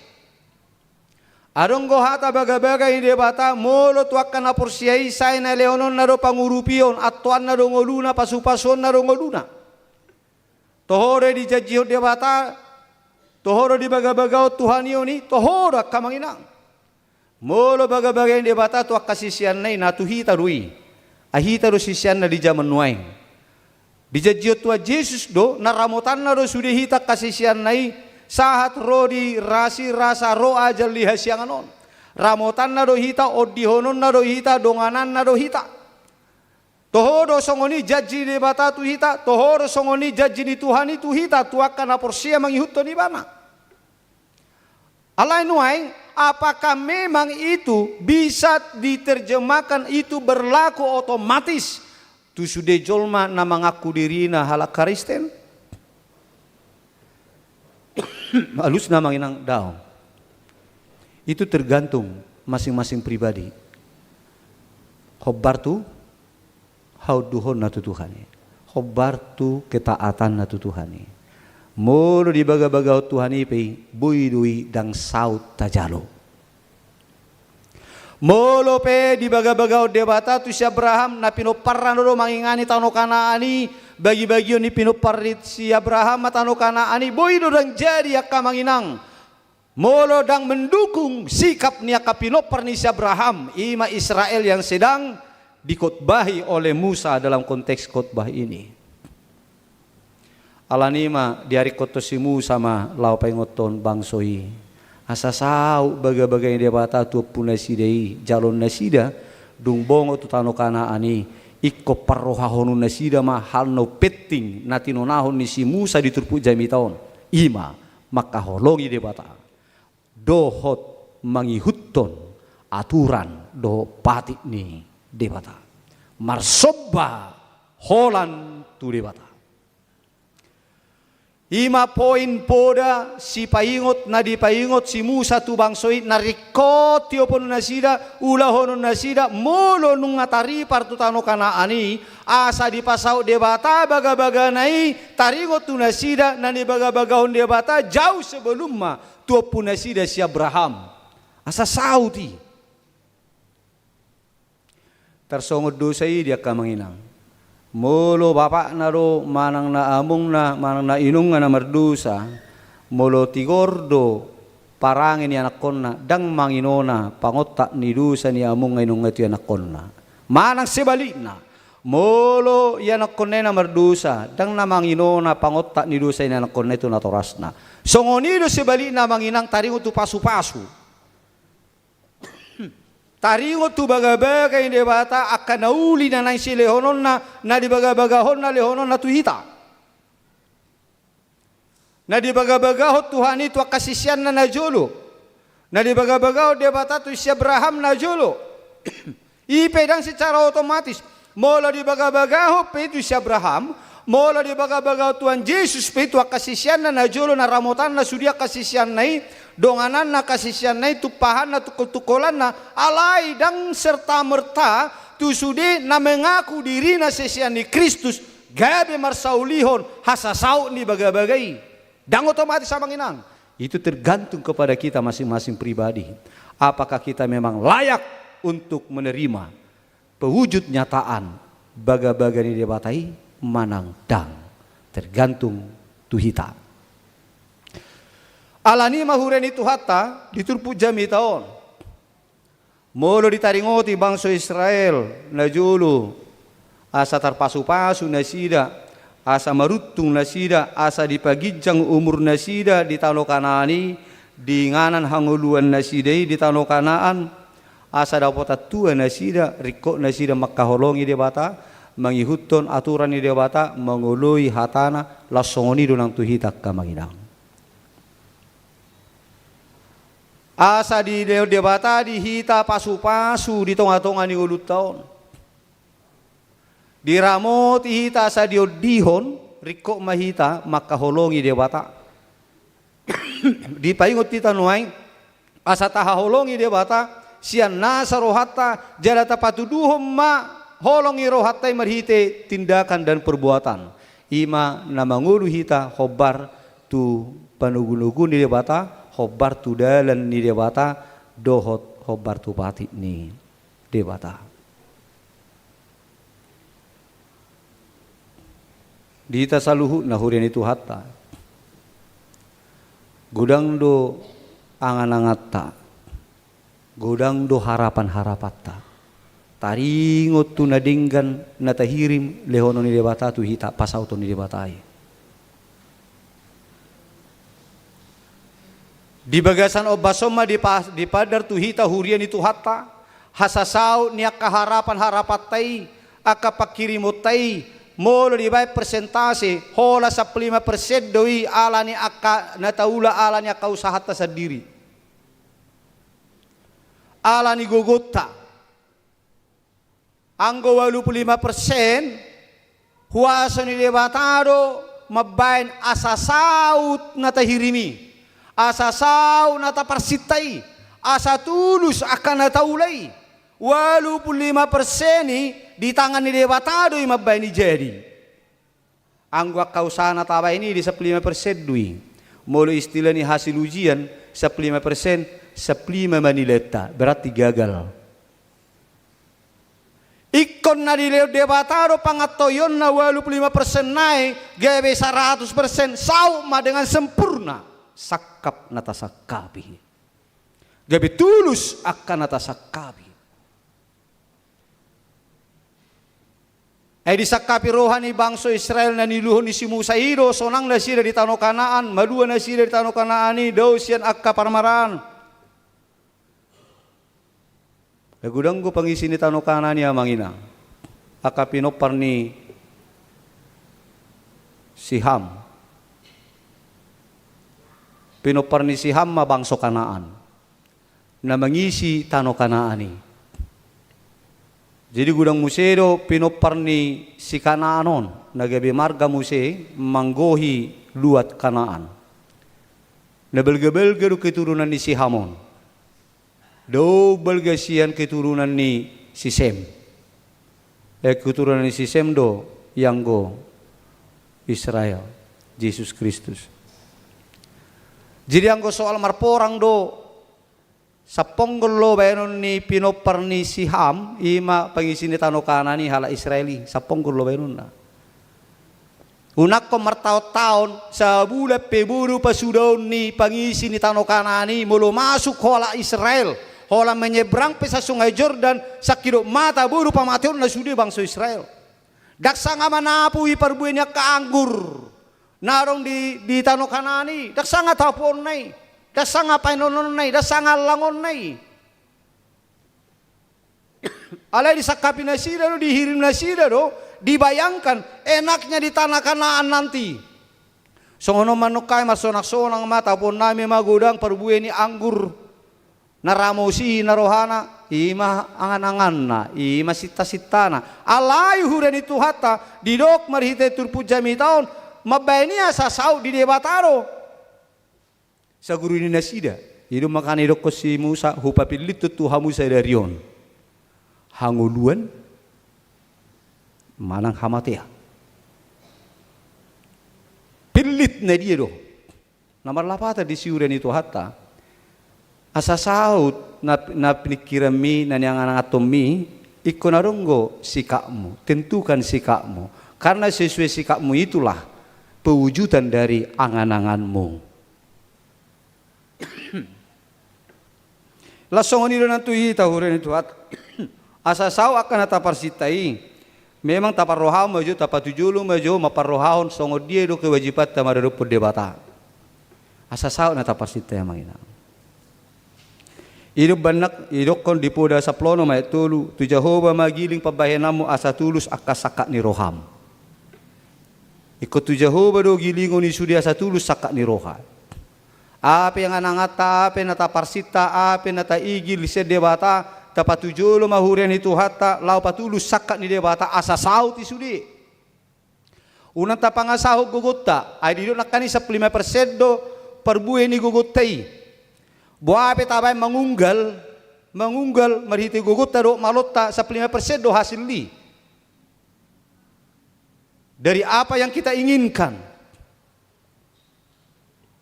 Adong do hata bagabaga ni Debata, molo tu angka na porsea i sai na lehononna do pangurupion, antoanna do ngoluna, pasupasuonna do ngoluna. Toho do dijanjihon Debata, toho do dibagabagahon Tuhan i on i, toho do, angka amang inang. Molo bagabaga ni Debata tu angka siseanna i, na tu hita do i. Ai hita do siseanna di jaman nuaeng. Dijanjihon Tuhan Jesus do, na ramotanna do sude hita angka siseanna i, sahat ro di rasi rasa ro ajal di hasiangan on. Ramotanna do hita, ondihononna do hita, dongananna do hita. Toho do songon i janji ni Debata tu hita, toho do songon i janji ni Tuhan i tu hita, tu angka na porsea mangihuthon Ibana. Alai nuaeng, apakah memang itu bisa diterjemahkan, itu berlaku otomatis tu sude jolma na mangaku dirina halak Kristen? Alusna amang inang, daong. Itu tergantung masing-masing pribadi. Hombar tu haunduhonna tu Tuhan i. Hombar tu ketaatanna tu Tuhan i. Molo dibagabagahon Tuhan i pe, boi do i ndang saut tajalo. Molo pe dibagabagahon Debata tu si Abraham, na pinomparna do mangingani tano Kanaan i, bagibagion ni pinompar ni si Abraham ma tano Kanaan i, boi do ndang jadi angka amang inang. Molo ndang mendukung sikap ni angka pinompar ni si Abraham, i ma Israel yang sedang dikhotbahi oleh Musa dalam konteks khotbah ini. Alani i ma diaringkothon si Musa ma laho paingothon bangso i, asa saut bagabaga ni Debata tu ompu nasida i, jaloon nasida dung bongot tu tano Kanaan i. Ingkon parrohahononnasida ma hal na umpenting na tinonahon ni si Musa di turpuk jamita on, i ma mangkaholongi Debata dohot mangihuthon aturan dohot patik ni Debata, marsomba holan tu Debata. I ma poin poda sipaingot na dipaingot si Musa tu bangso i, na ringkot tioponnasida, ulahononnasida, molo nunga taripar tu tano Kanaan i, asa dipasaut Debata bagabagana i, taringot tu nasida na nibagabagahon Debata jau sebelum ma tu ompunasida si Abraham. Asa saut i. Tarsongon dosa i di angka amang inang. Molo bapakna do, manang na amongna, manang na inongna na mardosa, molo tigor do parange ni anakkonna, ndang manginona pangontak ni dosa ni amongna inongna tu anakkonna. Manang sebalikna, molo ianakkonna i na mardosa, ndang na manginona pangontak ni dosa ni anakkonna i tu natorasna. Songon i do sebalikna amang inang, taringot tu pasupasu. Taringot tu bagabaga ni Debata, angka na uli na naeng silehononna, na dibagabagahonna lehononna tu hita. Na dibagabagahon Tuhan i tu angka siseanna najolo. Na dibagabagahon Debata tu si Abraham najolo. I pe ndang secara otomatis. Molo dibagabagahon pe i tu si Abraham, molo dibagabagahon Tuhan Jesus pe i tu angka siseanna najolo, na ramotanna sude angka siseanna i, dongananna angka siseanna i, tumpahanna, tungkoltungkolanna, alai ndang serta-merta tu sude na mengaku dirina sisean ni Kristus gabe marsaulihon hasasaut ni bagabaga i. Ndang otomatis amang inang. Itu tergantung kepada kita masing-masing pribadi. Apakah kita memang layak untuk menerima pewujud nyataan bagabaga ni Debata i manang ndang, tergantung tu hita. Alani i ma huria ni Tuhanta di turpuk jamita on. Molo ditaringoti bangso Israel najolo, asa tarpasupasu nasida, asa maruntung nasida, asa dipaginjang umur nasida di tano Kanaan i, di inganan hangoluan nasida i di tano Kanaan, asa dapotan tua nasida, ringkot nasida mangkaholongi Debata, mangihuthon aturan ni Debata, mangoloi hatana, laos songon i do nang tu hita angka amang inang. Asa dilehon Debata di hita pasupasu di tongatonga ni ngolunta on. Diramoti hita asa diondihon, ringkot ma hita mangkaholongi Debata. Dipaingot hita nuaeng, asa tahaholongi Debata sian nasa rohanta, jala tapatuduhon ma holong ni rohanta i marhite tindakan dan perbuatan. I ma na mangolu hita hombar tu panogunogu ni Debata, hombar tu dalan ni Debata, dohot hombar tu patik ni Debata. Di hita saluhutna huria ni Tuhanta, godang do angan-anganta, godang do harapan-harapanta. Taringot tu na denggan na tahirim lehonon ni Debata tu hita, pasauton ni Debata i. Di bagasan ombas on ma dipa-, dipandar tu hita huria ni Tuhanta, hasasaut ni angka harapan-harapanta i, angka panghirimonta i, molo dibaen persentase, holan sampulu lima persen do i ala ni angka na taula, ala ni angka usahanta sandiri. Ala ni gogonta. Anggo ualu pulu lima persen, huaso ni Debata do mambaen asa saut na tahirim i, asa saut na taparsinta i, asa tulus angka na taula i. Ualu pulu lima persen i di tangan ni Debata do i mambaen i jadi. Anggo angka usaha na tabaen i di sampulu lima persen do i. Molo istilah ni hasil ujian, sampulu lima persen, sampulu lima ma nilaianta, berarti gagal. Ingkon na dilehon Debata do pangantoionna ualu pulu lima persen nai, gabe saratus persen, saut ma dengan sempurna sangkap na tasangkapi. Gabe tulus angka na tasangkapi. Ai disangkapi roha ni bangso Israel na niuluhon ni si Musa i do, sonang nasida di tano Kanaan, malua nasida di tano Kanaan i, dao sian angka parmaraan. Godang do pangisi ni tano Kanaan i, amang inang. Angka pinompar ni si Ham. Pinompar ni si Ham ma bangso Kanaan na mangisi tano Kanaan i. Jadi godang muse do pinompar ni si Kanaan on, na gabe marga muse manggohi luat Kanaan. Na balga-balga do keturunan ni si Ham on. Dao balga sian keturunan ni si Sem. Eh, keturunan ni si Sem do ianggo Israel, Jesus Kristus. Jadi anggo soal marporang do, saponggol do baenon ni pinompar ni si Ham, i ma pangisi ni tano Kanaan i halak Israel i, saponggol do baenonna. Unang martaon-taon, sabulan pe bodo pasudaon ni pangisi ni tano Kanaan i, molo masuk halak Israel, holan menyeberang pe sian Sungai Jordan, sangkidop mata bodo pamateonna sude bangso Israel. Ndang sanga manapu i parbue ni angka anggur na adong di, di tano Kanaan i, ndang sanga tapuonna i, ndang sanga painononna i, ndang sanga allangonna i. Alai disangkapi nasida do, dihirim nasida do, dibayangkan enaknya di tanah Kanaan nanti. Songon on ma nangkin, marsonang-sonang ma, tapuonnami ma godang parbue ni anggur. Na ramoti na rohana, i ma angan-anganna, i ma sinta-sintana. Alai huria ni Tuhanta, didok marhite turpuk jamita on, mambaen i asa saut di Debata do. Saguru ni nasida, i do makana didokkon si Musa, hupapillit do tu hamu sadari on hangoluan manang hamatean. Pillit na dia do? Na marlapatan di si huria ni Tuhanta. Asa saut na, na piningkiranmi, na niangan-angantonmi, ingkon adong do sikapmu, tentukan sikapmu. Karena sesuai sikapmu itulah pewujudan dari angan-anganmu. Laos songon i do nang tu hita huria ni Tuhanta. Asa saut angka na taparsinta i, memang taparrohahon ma jo, tapatujolo ma jo, mamparrohahon songon dia do kewajibanta maradophon Debata. Asa saut na taparsinta i, amang inang. I do umbahen na didokkon di Poda sampulu onom ayat tolu, tu Jahowa ma giling pambahenanmu asa tulus angka sangkap ni roham. Ingkon tu Jahowa do gilingon i sude asa tulus sangkap ni roha. Aha pe angan-anganta, aha pe na taparsinta, aha pe na taigil sian Debata, tapatujolo ma huria ni Tuhanta, laho patulus sangkap ni Debata, asa saut i sude. Unang tapangasahon gogonta, ai didok nangkin i sampulu lima persen do parbue ni gogonta i. Boha pe tabaen mangunggal, mangunggal marhite gogonta dohot malonta, sampulu lima persen do hasil i. Dari apa yang kita inginkan.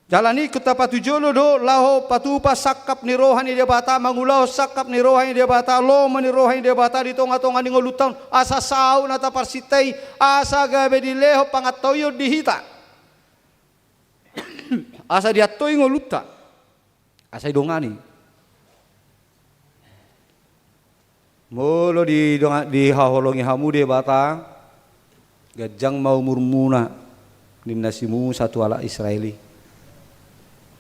Jala ingkon tapatujolo do laho patupa sangkap ni roha ni Debata, mangulahon sangkap ni roha ni Debata, lomo ni roha ni Debata di tonga-tonga ni ngolunta on, asa saut na taparsinta i, asa gabe dilehon pangantoion di hita. Asa diantoi ngolunta. Asa didongani. Molo di donga-, dihaholongi hamu Debata, ganjang ma umurmuna, ninna si Musa tu halak Israel i.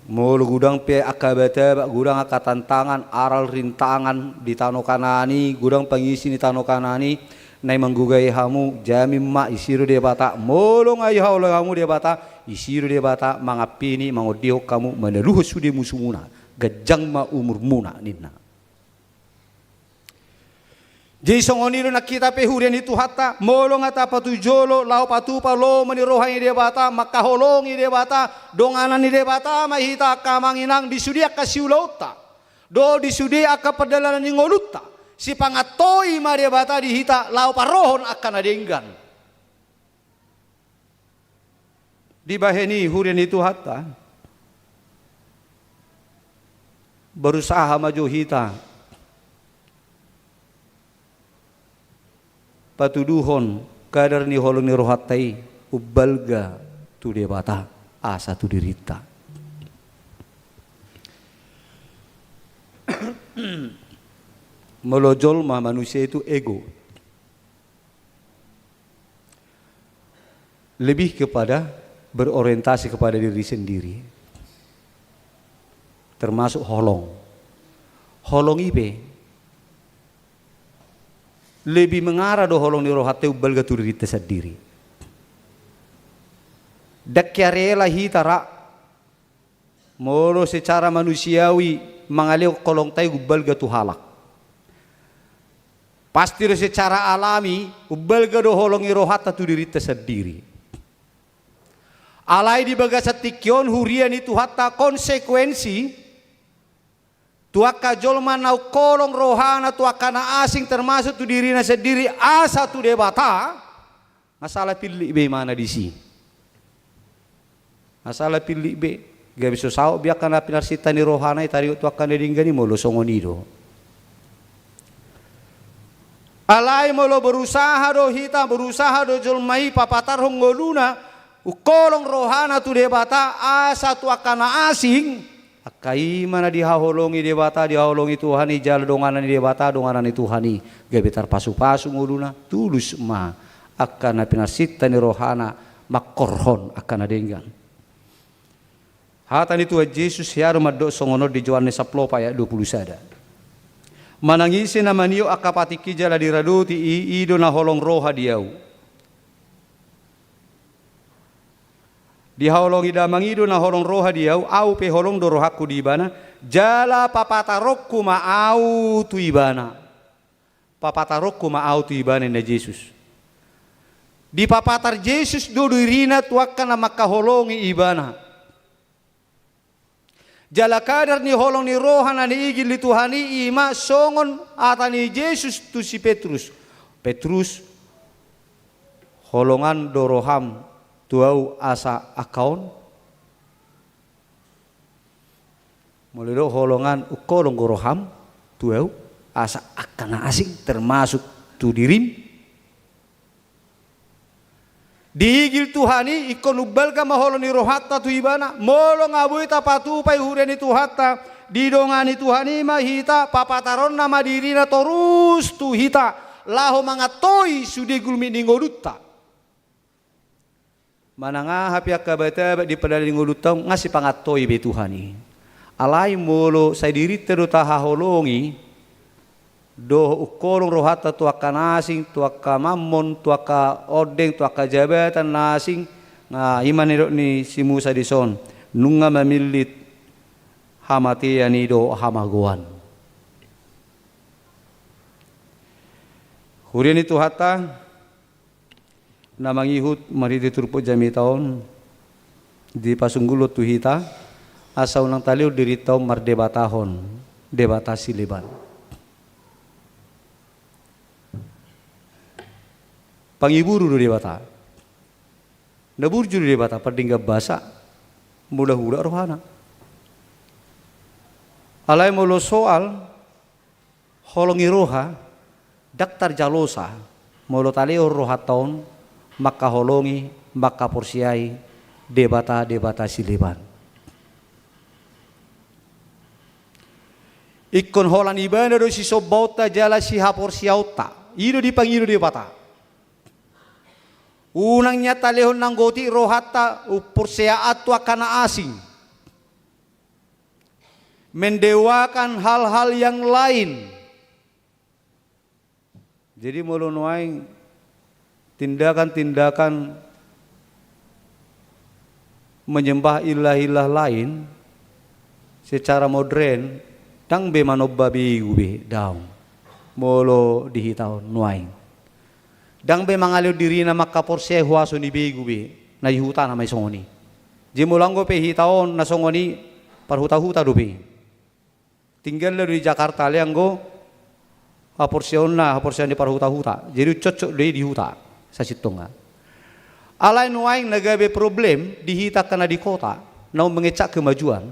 Molo godang pe angka bataba, godang angka tantangan, aral rintangan di tano Kanaan i, godang pangisi ni tano Kanaan i, na i manggogai hamu, jamin ma isi do Debata. Molo nga dihaholongi hamu Debata, isi do Debata mangampini, mangondihon hamu, manaluhon sude musumuna. Ganjang ma umurmuna, ninna. Jadi songon i do nang hita pe huria ni Tuhanta, molo nga tapatujolo laho patupa lomo ni roha ni Debata, mangkaholongi Debata, donganan ni Debata ma hita angka amang inang, di sude angka siulaonta dohot di sude angka pardalanan ni ngolunta, sipangantoi ma Debata di hita laho parrohahon angka na denggan. Dibahen i huria ni Tuhanta, berusaha ma jo hita patuduhon kadar ni holong ni rohanta i umbalga tu Debata asa tu dirinta. Molo jolma, manusia itu ego. Lebih kepada berorientasi kepada diri sendiri. Termasuk holong. Holong i pe lebih mengarah do holong ni rohanta i umbalga tu dirinta sandiri. Ndang hea rela hita ra molo secara manusiawi mangalehon holongta i umbalga tu halak. Pasti do secara alami umbalga do holong ni rohanta tu dirinta sandiri. Alai di bagasan tingki on huria ni Tuhanta, konsekuensi tu angka jolma na ungkolong rohana tu angka na asing termasuk tu dirina sandiri asa tu Debata, nga sala pillit be imana disi. Nga sala pillit be. Gabe so saut be angka na pinarsinta ni rohana i taringot tu angka na denggan i molo songon i do. Alai molo berusaha do hita, berusaha do jolma i papatarhon ngoluna ungkolong rohana tu Debata asa tu angka na asing, angka i ma na dihaholongi Debata, dihaholongi Tuhan i jala donganan ni Debata, donganan ni Tuhan i. Gabe tarpasupasu ngoluna, tulus ma angka na pinarsinta ni rohana mangkorhon angka na denggan. Hata ni Tuhan Jesus hea do mandok songon on di Johannes sampulu opat ayat dua pulu sada. Manang ise na maniop angka patikki jala diradoti i, i do na holong roha di Ahu. Dihaholongi Damang i do na holong roha di Ahu, Ahu pe holong do rohangku di ibana, jala papataronku ma Ahu tu ibana. Papataronku ma Ahu tu ibana, ninna Jesus. Dipapatar Jesus do dirina tu angka na mangkaholongi ibana. Jala kadar ni holong ni roha na niigil ni Tuhan i, i ma songon hata ni Jesus tu si Petrus. Petrus, holongan do roham tu Ahu asa angka on? Molo didok holongan, ungkolong do roham tu Ahu asa angka na asing termasuk tu dirim. Diigil Tuhan i, ingkon umbalga ma holong ni rohanta tu ibana. Molo nga boi tapatupa i huria ni Tuhanta, didongani Tuhan i ma hita, papataronna ma dirina torus tu hita laho mangantoi sude gulmit ni ngolunta. Manang aha pe angka abat-abat dipardalani ngolunta on, nga sipangantoi be Tuhan i. Alai molo sai dirinta do tahaholongi, dohot ungkolong rohanta tu angka na asing, tu angka mammon, tu angka ondeng, tu angka jabatan na asing, nga i ma na nidok ni si Musa dison, nunga mamillit hamatean i dohot hamagoan. Huria ni Tuhanta, na mangihut marhite turpuk jamita on, dipasunggullon tu hita, asa unang talehon dirinta on mardebatahon debata sileban. Pangiburu do Debata. Na burju do Debata, pardenggan basa, molo hula rohana. Alai molo soal holong ni roha, ndang tarjalosa molo talehon rohanta on mangkaholongi, mangkaporseai debata-debata sileban. Ingkon holan ibana do sisombaonta jala sihaporseaonta. I do dipangido Debata. Unang nian talehon nanggo otik rohanta umporseaan tu angka na asing, mendewakan hal-hal yang lain. Jadi molo nuaeng tindakan-tindakan menyembah ilah-ilah lain secara modern, ndang be manomba begu be, daong. Molo di hita on nuaeng, ndang be mangalehon dirina mangkaporseai huaso ni begu be, na di hutana ma i songon i. Jadi molo anggo pe hita on na songon i, parhuta-huta dope. Tinggal do di Jakarta, alai anggo haporseaonna haporseaon ni parhuta-huta. Jadi cocok do i di huta sasintongna. Alai nuaeng na gabe problem di hita angka na di kota, naung mengecak kemajuan,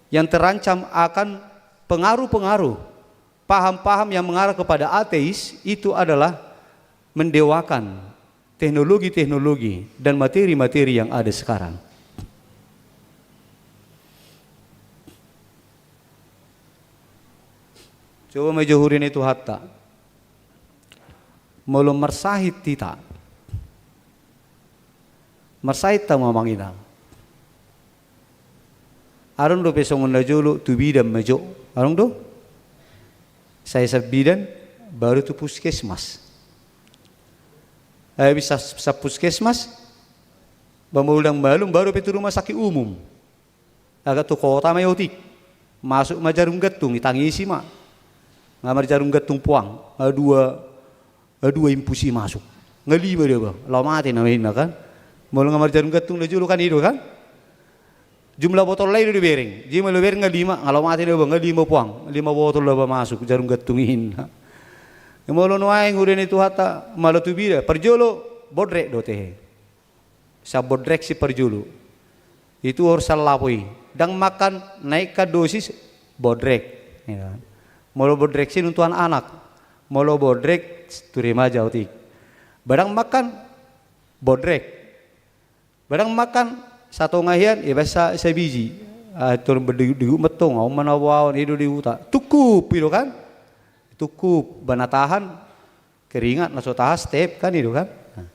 yang terancam akan pengaruh-pengaruh paham-paham yang mengarah kepada ateis itu adalah mendewakan teknologi-teknologi dan materi-materi yang ada sekarang. Coba ma jo huria ni Tuhanta. Molo marsahit hita. Marsahit hamu amang inang. Adong dope songon na jolo tu bidan ma jo. Adong do? Sai sian bidan, baru tu puskesmas. Habis sa-, sian puskesmas, ba molo ndang malum, baru pe tu rumah sakit umum. Agak tu kota ma i otik. Masuk ma jarum gantung, itangisi ma. Nga marjarum gantung puang, nga dua, nga dua impus i masuk. Nga lima do ba, laho mate nama inna kan. Molo nga marjarum gantung na jolo kan i do kan. Jumlah botol lain do dibereng. Jumlah dibereng nga lima, nga laho mate nama, nga lima puang, lima botol do ba masuk jarum gantung i inna. Molo nuaeng huria ni Tuhanta, molo tu bidan, parjolo bodrek do tehe. Sian bodrek si parjolo. Itu harus sian lapo i. Ndang makan naikkan dosis bodrek. Ya. Molo bodrek si nuntuan anak. Molo bodrek tu remaja otik. Ba ndang makan bodrek. Ba ndang makan satonga hian, ya biasa sabiji. Ah, turun berdigu-digu metong, au mana waon, ido di huta. Tukup, ido kan? Tukup, ba na tahan, keringat na so tahan step kan ido kan. Nah.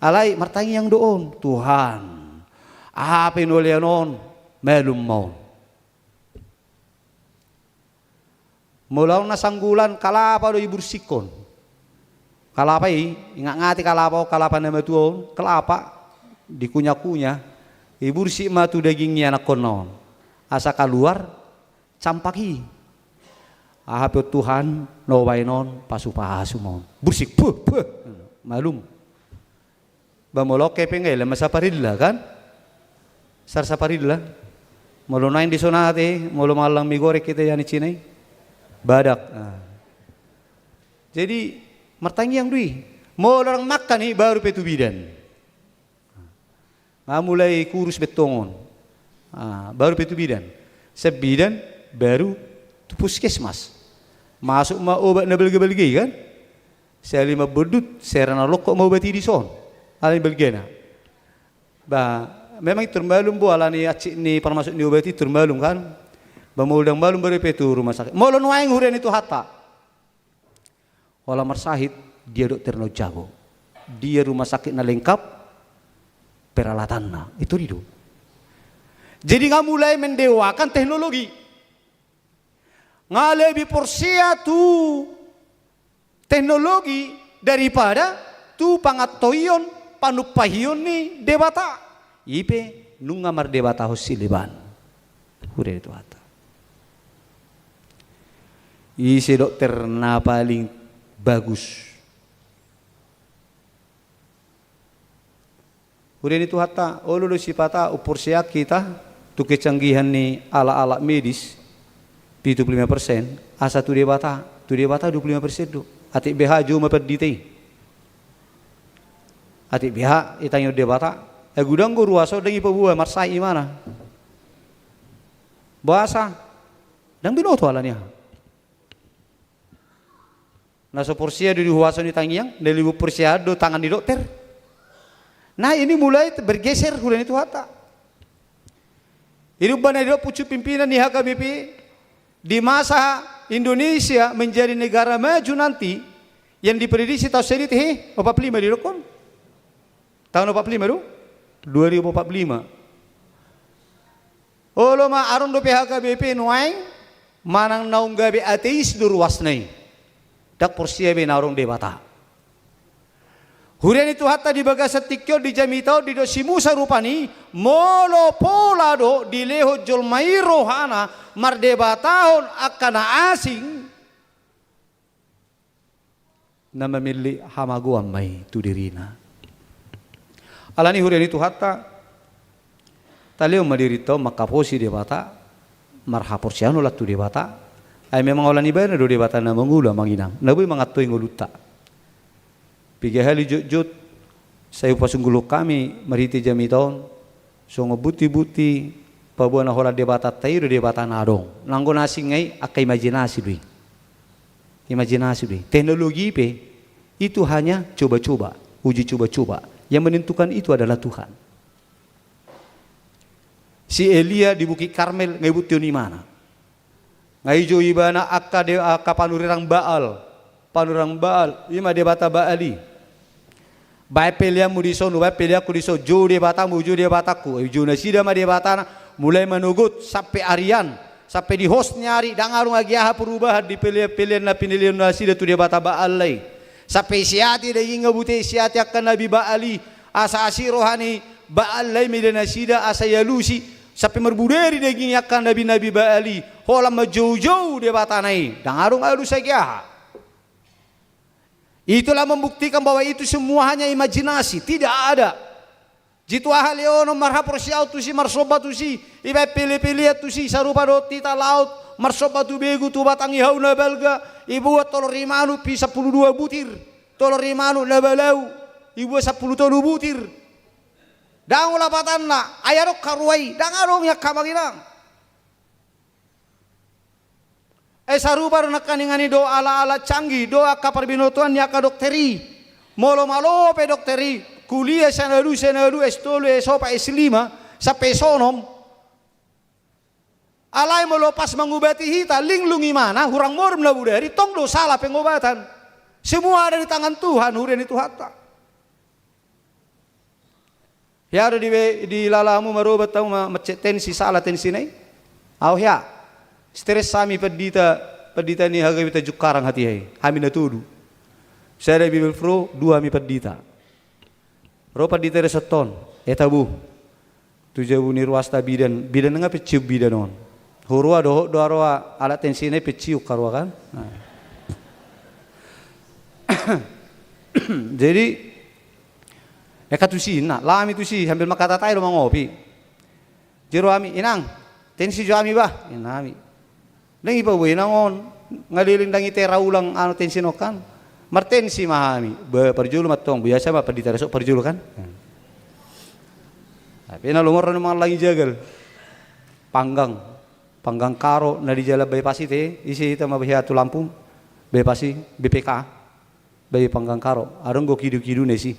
Alai martangiang do on, Tuhan, aha pe na hulean on, malum ma on. Molo on na sanggulan, kalapa do ibursikkon. Kalapa i, ingat-ngati kalapa on, kalapa na matua on, kalapa, dikunyah-kunyah, ibursik ma tu daging ni anakkonna on. Asa kaluar, campak i. Aha pe on Tuhan, na hubaen on, pasu-pasu ma on. Bursik, puh, puh. Malum. Ba molo on kepeng i, lama saparilla kan? Sar saparilla. Molo naeng di sonate, molo mangallang mi goreng hita i, anak Cina i. Badak. Ah. Jadi, martangiang do i. Molo ndang makan i, baru pe tu bidan. Nga mulai kurus bettongon. Ah, baru pe tu bidan. Sian bidan, baru tu puskesmas. Masuk ma obat na balga-balga i kan? Sai lima bondut, sai ra na longkot ma obat i dison. Alani balgana. Ba, memang i tor malum bo, alani hansit ni parmasuk ni obat i tor malum kan? Ba molo ndang malum baru pe tu rumah sakit. Molo nuaeng huria ni Tuhanta. Holan marsahit, dia dokter na umjago? Dia rumah sakit na lengkap peralatanna? Itu dia do. Jadi nga mulai mendewakan teknologi. Nga lebih porsea tu teknologi daripada tu pangantoion panumpahion ni Debata. I pe nunga mardebatahon sileban. Huria ni Tuhanta. Ise dokter na paling bagus? Huria ni Tuhanta, olo do sipata umporseaon hita tu kecanggihan ni alat-alat medis, pitu pulu lima persen, asa tu Debata, tu Debata dua pulu lima persen do. Atik beha juma pandita i. Atik beha itangihon Debata. Ai godang do ruas on, ndang ipaboa, marsahit imana. Boasa? Ndang binoto alani aha. Na so porsea do di huaso ni tangiang, na lebih porsea do tangan ni dokter. Nah, ini mulai bergeser huria ni Tuhanta. Jadi umbahen na didok pucuk pimpinan ni H K B P, di masa Indonesia menjadi negara maju nanti, yang diprediksi tahun sahali, he, opat pulu lima didokkon. Tahun opat pulu lima do? Dua ribu opat pulu lima. Olo ma, adong dope H K B P nuaeng manang naung gabe ateis do ruasna i. Ndang porsea be na adong Debata. Huria ni Tuhanta, di bagasan tingki on, di jamita on, didok si Musa rupani, molo pola do dilehon jolma i rohana mardebatahon angka na asing, na mamillit hamagoan ma i tu dirina. Alani huria ni Tuhanta, talehon ma dirinta on manghaposi Debata, marhaporseaon holan tu Debata. Ai memang holan Ibana do Debata na mangolu, amang inang, na boi mangantoi ngolunta. Piga hali jotjot, Sai hupasunggulhon hami marhite jamita on songon bukti-bukti paboa na holan Debata ta i do Debata na adong. Na anggo na asing i angka imajinasi do i. Imajinasi do i. Teknologi pe itu hanya coba-coba, uji coba-coba. Yang menentukan itu adalah Tuhan. Si Elia di Bukit Karmel nga ibuktihon imana. Nga ijou ibana angka de-, angka panurirang Baal. Panurirang Baal, ima debata Baal i. Baen peleanmu dison, baen peleanku dison, jou debatamu, jou debatangku. Ijou nasida ma debatana, mulai manogot sampe arian, sampe di hos ni ari, ndang adong agi aha perubahan di pelean-pelean na pinelean nasida tu debata Baal i. Sampe iseati dagingna, bute iseati angka nabi Baal i, asa asi roha ni Baal i mida nasida asa ialusi, sampe marbuderi daging ni angka nabi-nabi Baal i, holan manjoujou debatana i, ndang adong alus agi aha. Itulah membuktikan bahwa itu semua hanya imajinasi, tidak ada. Jitu aha lehonon marhaporseaon tusi, marsomba tusi, ibaen pele-pelean tusi, sarupa dohot hita laot marsomba tu begu, tu batang ni hau na balga, ibuat tolor ni manuk pe sampulu dua butir, tolor ni manuk na balau, ibuat sampulu tolu butir. Ndang ulapatanna, ai adong haroa i, ndang adong i angka amang inang. Ai sarupa do nangkaningan i do ala-ala canggih do angka parbinotoan ni angka dokter i. Molo malo pe dokter i, kuliah sian S dua, sian S dua, S tolu, S opat, S lima, sampe S onom. Alai molo pas mangubati hita, linglung imana, hurang modom na bodari, tong do sala pengobatan. Semua ada di tangan Tuhan, huria ni Tuhanta. Hea do di, di lalamu marobat hamu ma-, mangecek tensi, sala tensina i? Au hea. Stres hami pandita, pandita ni HKBP Tanjung Karang hatiha i. Hami na tolu. Sada Bibelvrouw, dua hami pandita. Ro pandita i resort on, eta bo. Tu jabu ni ruasta bidan, bidan nga pensiun bidan on. Huroa dohot do haroa alat tensina i, pensiun haroa kan. Nah. Jadi, eka tusi, nah, laho hami tusi, sambil mangkatatai do mangopi. Jadi ro hami, "Inang, tensi jo hami bah," ninna hami. Ndang i paboi inang on, nga leleng ndang i tera ulang anu tensi on kan. Martensi ma hami, bah, parjolo mantong, biasa ma pandita resort parjolo kan. Tapi na lomor na mangallangi jagal. Panggang, panggang karo, na di jalan bypass i te, ise hita ma hea tu Lampung, bypass i, BPK. Bayu Panggang Karo, adong do kidu-kiduna isi.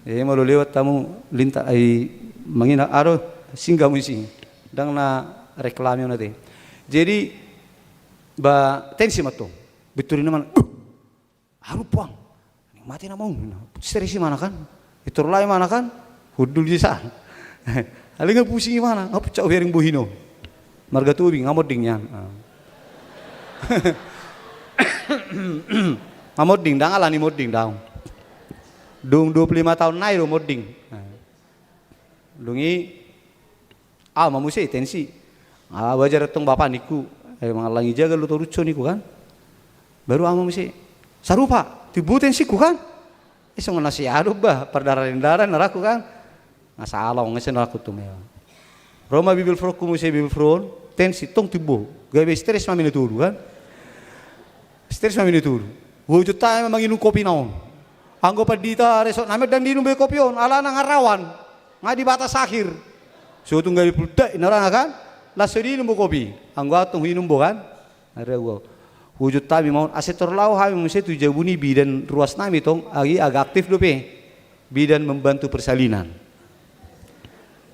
E, molo lewat hamu linta ai mangina, aro singgah hamu isi. Ndang na reklami on ate. Jadi, ba, tensi ma tong. Betul ini mana? Uh! Aru puang. Mati na mau. Stres i mana kan? Itor lai mana kan? Hundul jisa. Alai nga pusing i mana? Nga pucak uhiring bohino. Marga Tobing, nga monding nian. Ah. Nga monding, ndang alani monding, ndang. Dung dua puluh lima taon nai do monding. Ah. Dung i, ah, ma muse tensi. Ah, wajar tong bapa ningku. Eh, mangallangi jagal do torus ningku kan. Baru ah ma muse. Sarupa, timbo tensingku kan. Eh, songon na siadop bah, pardaraen-daraen na rangku kan. Nga salah, nga sena rangku tu mea. Ro ma bibelvrouku muse, bibelvrou on, tensi tong timbo. Gabe stres ma hami na tolu kan. Stres ma hami na tolu. Huojut hami ma manginum kopi na on. Anggo pandita resort nami ndang diinum be kopi on, alana nga rawan. Nga di batas akhir. So tung gabe puldak inarana kan. Laos so diinum bo kopi. Anggo ahu tong huinum bo kan. Ada gua. Huojut hami ma on, asa tor laho hami muse tu jabu ni bidan ruas nami tong, agi agak aktif dope. Bidan membantu persalinan.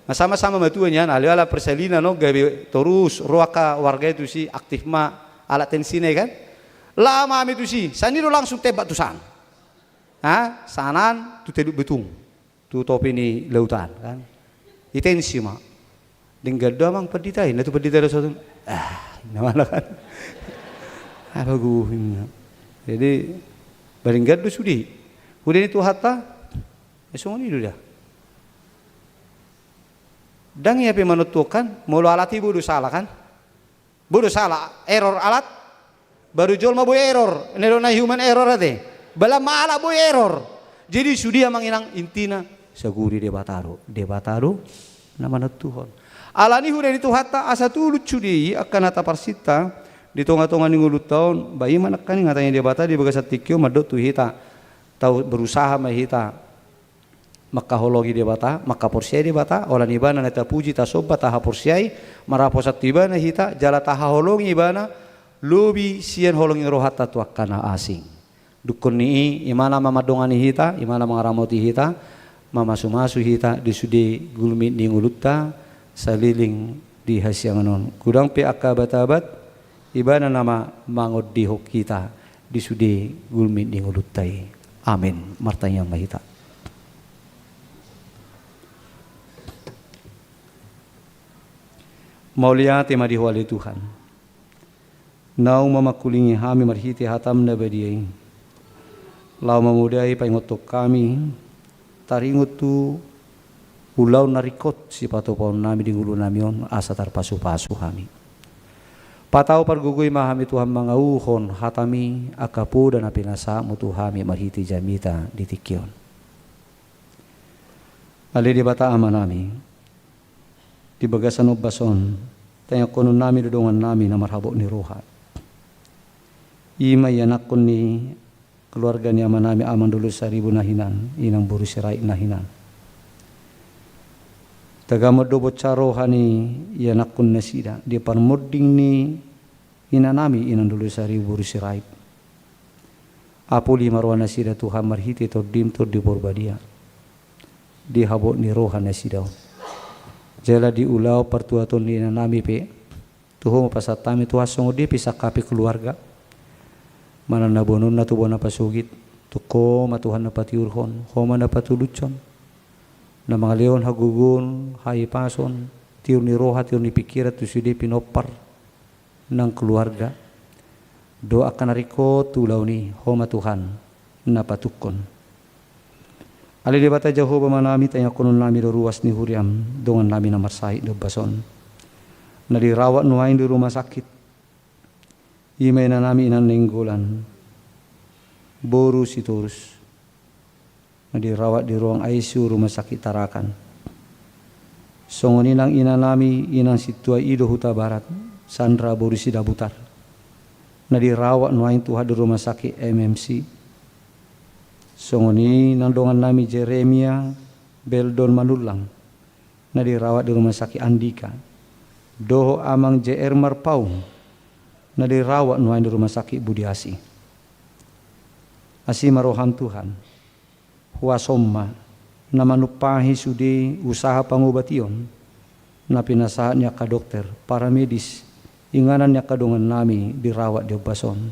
Nga sama-sama matua nian, alai ala persalinan on gabe torus, ro angka warga i tusi aktif ma alat tensina i kan. Laho ma hami tusi, sian i do langsung tembak tu san. Ha? Sanan tu Teluk Betung. Tu topi ni lautan kan. Itensi ma. Denggan do amang pandita i, na tu pandita resort on. Ah, inna mana kan. Apa guhim. Jadi, ba denggan do sude. Huria ni Tuhanta, eh, songon i do da. Ndang ia pe manontuhon kan, molo alat i bo do sala kan. Bo do sala, error alat, baru jolma boi error, na do na human error ate. Balan ma alat boi error. Jadi sude amang inang intina, saguri Debata do, Debata do na manontuhon. Alani huria ni Tuhanta asa tulut sude i angka na taparsinta di tonga-tonga ni ngolunta on, ba i ma nangkaning hata ni Debata di bagasan tingki on mandok tu hita, tau berusaha ma hita. Mangkaholongi Debata, mangkaporseai Debata, holan Ibana na tapuji, tasomba, tahaporseai, maraposan tu Ibana hita, jala tahaholongi Ibana, lobi sian holong ni rohanta tu angka na asing. Dungkon ni i, Ibana ma mandongani hita, Ibana ma mangaramoti hita, mamasumasu hita di sude gulmit ni ngolunta, saleleng di hasiangan on. Godang pe angka abat-abat, Ibana nama mangondihon hita di sude gulmit ni ngolunta i. Amen. Martangiang ma hita. Mauliate ma di Ho ale Tuhan. Naung mamangkulingi hami marhite hatam na badia i. Laho mamodai paingothon hami, taringot tu ulaon na ringkot sipatupaonnami di ngolunami on asa tarpasupasu hami. Patau pargogoi ma hami Tuhan mangauhon hatami angka poda na pinasahatmu tu hami marhite jamita di tingki on. Ale Debata Amanami, di bagasan ombas on, tangiangkononnami do dongannami na marhabot ni roha. I ma ianakkon ni keluarga ni amanami Amang Dolor Saribu na hinan, Inang Boru Sirait na hinan. Tagamon do bonsa roha ni ianakkon nasida di parmonding ni inanami Inang Dolor Saribu Boru Sirait. Apuli ma roha nasida Tuhan marhite Tondim, Tondi Porbadia. Di habot ni roha nasida on. Jala di ulaon partuaton ni inanami pe, tu Ho ma pasahat hami Tuhan songon dia pe sangkapi keluarga. Manang na boanonna tu boan na pasogit, tung Ho ma Tuhan na patiurhon, Ho ma na patulushon. Na mangalehon hagogoon, hahipason, tiur ni roha, tiur ni pingkiran tu sude pinompar nang keluarga. Dohot angka na ringkot tu ulaon i, Ho ma Tuhan na patungkon. Ale Debata Jahowa Amanami, tangiangkononnami do ruas ni huriam, dongannami na marsahit di ombas on, na dirawat nuaeng di rumah sakit. I ma inanami Inang Nainggolan, Boru Sitorus, na dirawat di ruang I C U Rumah Sakit Tarakan. Songon i nang inanami Inang Sintua Ido Hutabarat, Sandra Boru Sidabutar, na dirawat nuaeng Tuhan di Rumah Sakit M M C. Songon i nang dongannami Jeremia Beldon Manullang, na dirawat di Rumah Sakit Andika. Dohot Amang J R Marpaung, na dirawat nuaeng di Rumah Sakit Budiasih. Asi ma roham Tuhan. Huasom ma na manumpahi sude usaha pangobation na pinasahat ni angka dokter, paramedis, inganan ni angka dongannami dirawat di ombas on.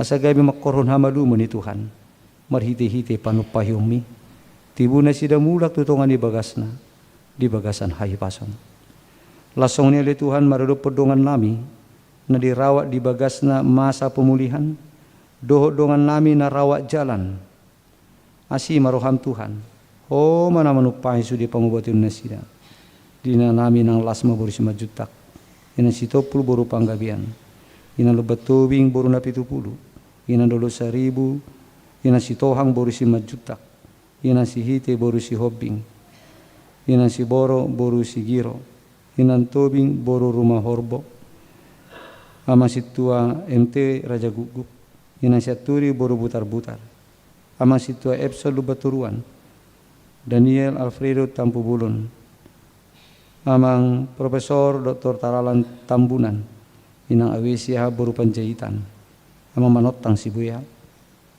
Asa gabe mangkorhon hamalumon i Tuhan, marhitehite panumpahionmi, tibu nasida mulak tu tonga ni bagasna, di bagasan hahipason. Laos songon i ale Tuhan maradophon dongannami, na dirawat di bagasna masa pemulihan, dohot dongannami na rawat jalan. Asi ma roham Tuhan, Ho ma na manumpahi sude pangobation nasida. Di inanami Inang Lasma Boru Simanjuntak, Inang Sitompul Boru Panggabean, Inang Lumban Tobing Boru Napitupulu, Inang Dolor Saribu, Inang Sitohang Boru Simanjuntak, Inang Sihite Boru Sihombing, Inang Siboro Boru Sigiro, Inang Tobing Boru Rumahorbo, Amang Sintua M T Raja Guguk, Inang Sianturi Boru Butarbutar, Amang Sintua Epson Lumban Toruan, Daniel Alfredo Tampubulun, Amang Profesor Doktor Taralan Tambunan, Inang Awesia Boru Panjaitan, Amang Manontang Sibuea,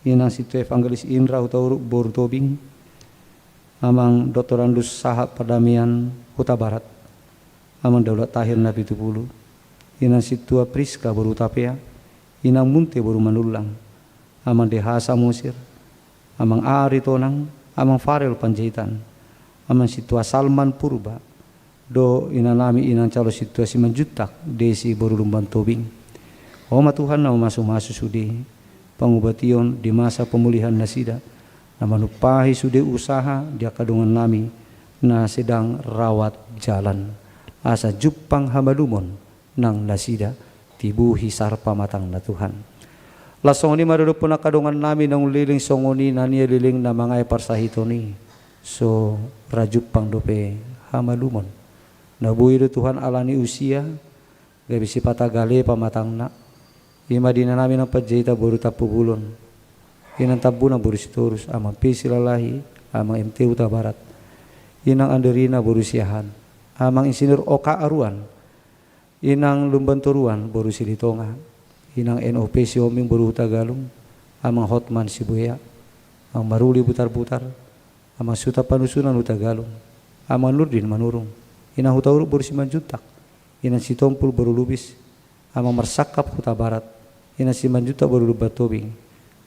Inang Sintua Evangelis Indra Hutauruk Boru Tobing, Amang Doktorandus Sahat Pardamaian Hutabarat, Amang Daulat Tahir Napitupulu, Inang Sintua Priska Boru Hutapea, Inang Munte Boru Manullang, Amang Dehasa Mosir, Amang Ari Tonang, Amang Farel Panjaitan, Amang Sintua Salman Purba, dohot inanami Inang Calo Sintua Simanjuntak, Desi Boru Lumban Tobing. Ho ma Tuhan na mamasumasu sude pangobation di masa pemulihan nasida, na manumpahi sude usaha di angka dongannami na sedang rawat jalan, asa jumpang hamalumon nang nasida, tibu hisar pamatangna Tuhan. Laos songon i maradophon angka dongannami naung leleng songon i na nian leleng na mangae parsahiton i, so ra jumpang dope hamalumon. Na boi do Tuhan alani usia, gabe sipata gale pamatangna. I ma di inanami Inang Panjaitan Boru Tampubulun, Inang Tambunan Boru Sitorus, Amang P. Silalahi, Amang M T Hutabarat, Inang Anderina boru Siahaan, Amang Insinyur Oka Aruan, Inang Lumban Toruan boru Silitonga, Inang N O P Sihombing boru Hutagalung, Amang Hotman Sibuea, Amang Maruli Butarbutar, Amang Sutan Panusunan Hutagalung, Amang Nurdin Manurung, Inang Hutauruk boru Simanjuntak, Inang Sitompul boru Lubis, Amang Marsangkap Hutabarat, Inang Simanjuntak boru Lumban Tobing,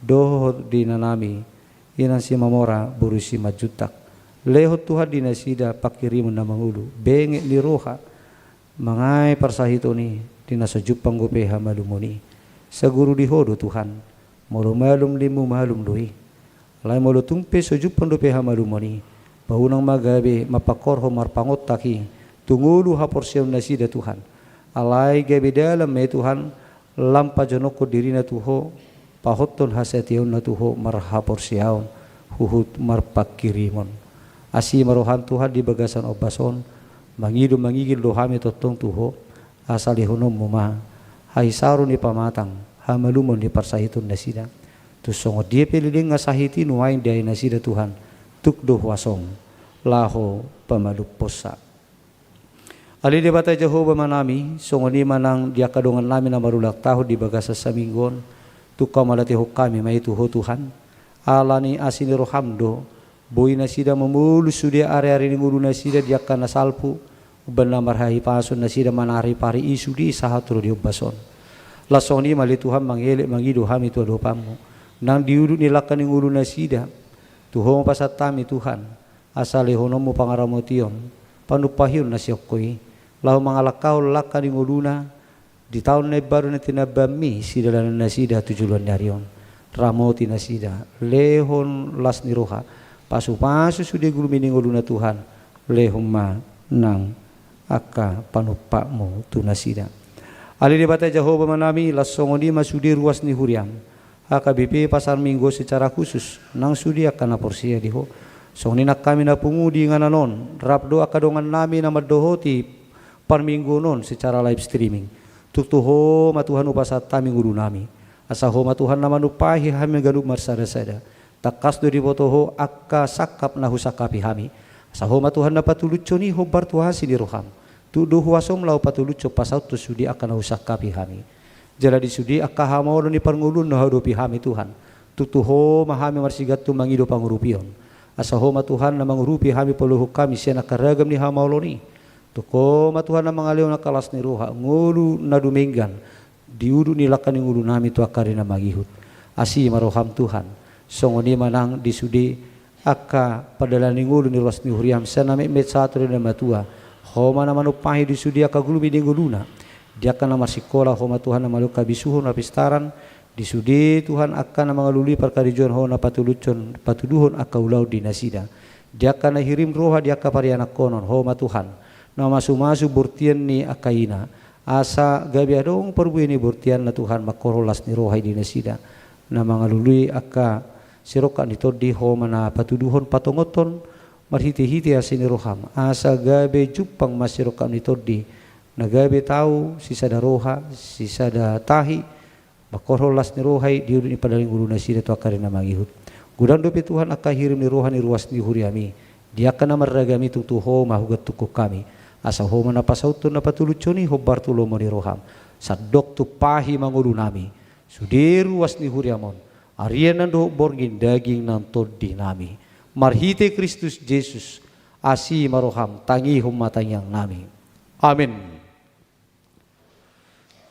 dohot di inanami, Inang Simamora boru Simanjuntak. Lehon Tuhan di nasida panghirimon na mangolu, benget ni roha, mangae parsahiton i, di na so jumpang dope hamalumon i. Saguru di Ho do Tuhan, molo malum lehonMu malum do i. Alai molo tung pe so jumpang dope hamalumon i, ba unang ma gabe mampangkorhon marpangontak i tu ngolu haporseaon nasida Tuhan. Alai gabe dalan ma i Tuhan, lam pajonokhon dirina tu Ho, pahothon hasatiaonna tu Ho marhaporseaon, huhut marpanghirimon. Asi ma rohaM Tuhan di bagasan ombas on, mangido mangigil do hami tongtong tu Ho, asa lehononMu ma hahisaron ni pamatang, hamalumon ni parsahiton nasida. Tung songon dia pe lelengna sahit i nuaeng diae nasida Tuhan, tuk do huasoM, laho pamalumhonsa. Ale Debata Jahowa Amanami, songon i ma nang di angka dongannami na marulang tahun di bagasan saminggu on, tung hamuliatehon hami ma i tu Ho Tuhan, ala ni asi ni rohaM do, boi nasida mamolus sude ariari ni ngolu nasida di angka na salpu, umbahen na marhahipason nasida mangaripari i sude sahat ro di ombas on. Laos songon i ma ale Tuhan mangelek mangido hami tu adopanMu, nang di udut ni langka ni ngolu nasida, tu Ho ma pasahat hami Tuhan, asa lehononMu pangaramotion, panumpahion na siongko i, laho mangalangkahon langka ni ngoluna, di taon na imbaru na tinambaMi sidalanan nasida tu joloan ni ari on. Ramoti nasida, lehon las ni roha, pasupasu sude gulmi ni ngoluna Tuhan, lehon ma nang angka panumpakMu tu nasida. Ale Debata Jahowa Amanami, laos songon i ma sude ruas ni huriaM, H K B P Pasar Minggu secara khusus, nang sude angka na porsea di Ho. Songon i nang hami na pungu di inganan on, rap do angka dongannami na mandohoti parmingguon on secara live streaming. Tung tu Ho ma Tuhan hupasahat hami ngolunami. Asa Ho ma Tuhan na manumpahi hami ganup marsadasada. Tangkas do diboto Ho angka sangkap na husangkapi hami. Asa Ho ma Tuhan na patulushon i hombar tu asi ni rohaM. Tuk do huasoM laho patulushon pasauthon sude angka na husangkapi hami. Jala di sude angka hamaolon ni parngoluon na huadopi hami Tuhan. Tuk tu Ho ma hami marsigantung mangido pangurupion. Asa Ho ma Tuhan na mangurupi hami paluahon hami sian angka ragam ni hamaolon i. Tuk Ho ma Tuhan na mangalehon angka las ni roha, ngolu na dumenggan, di udut ni langka ni ngolunami tu angka ari na mangihut. Asi ma rohaM Tuhan, songon i ma nang di sude angka pardalanan ni ngolu ni ruas ni huriaM, sian na metmet sahat tu na matua. Ho ma na manumpahi di sude angka gulmi ni ngoluna. Di angka na marsikola, Ho ma Tuhan na mangalehon habisuhon, hapistaran, di sude Tuhan angka na mangalului parkarejoan, Ho na patulushon, patuduhon angka ulaon di nasida. Di angka na hirim roha, di angka parianakhonon, Ho ma Tuhan na mamasumasu bortian ni angka ina. Asa gabe adong parbue ni bortianna Tuhan, mangkorhon las ni roha i di nasida. Na mangalului angka sirongkap ni tondi, Ho ma na patuduhon patongothon, marhitehite asi ni rohaM. Asa gabe jumpang ma sirongkap ni tondi, na gabe tau sisada roha, sisada tahi, mangkorhon las ni roha i di udut ni pardalanan ni ngolu nasida tu angka ari na mangihut. Godang dope Tuhan angka hirim ni roha ni ruas ni huriaMi. Di angka na marragam i tung tu Ho ma hugantungkon hami. Asa Ho ma na pasauthon na patulushon i hombar tu lomo ni rohaM. Sandok tumpahi ma ngolunami. Sude ruas ni huriaM on. Arian nang dohot borngin daging nang tondinami. Marhite Kristus Jesus. Asi ma rohaM, tangihon ma tangiangnami. Amen.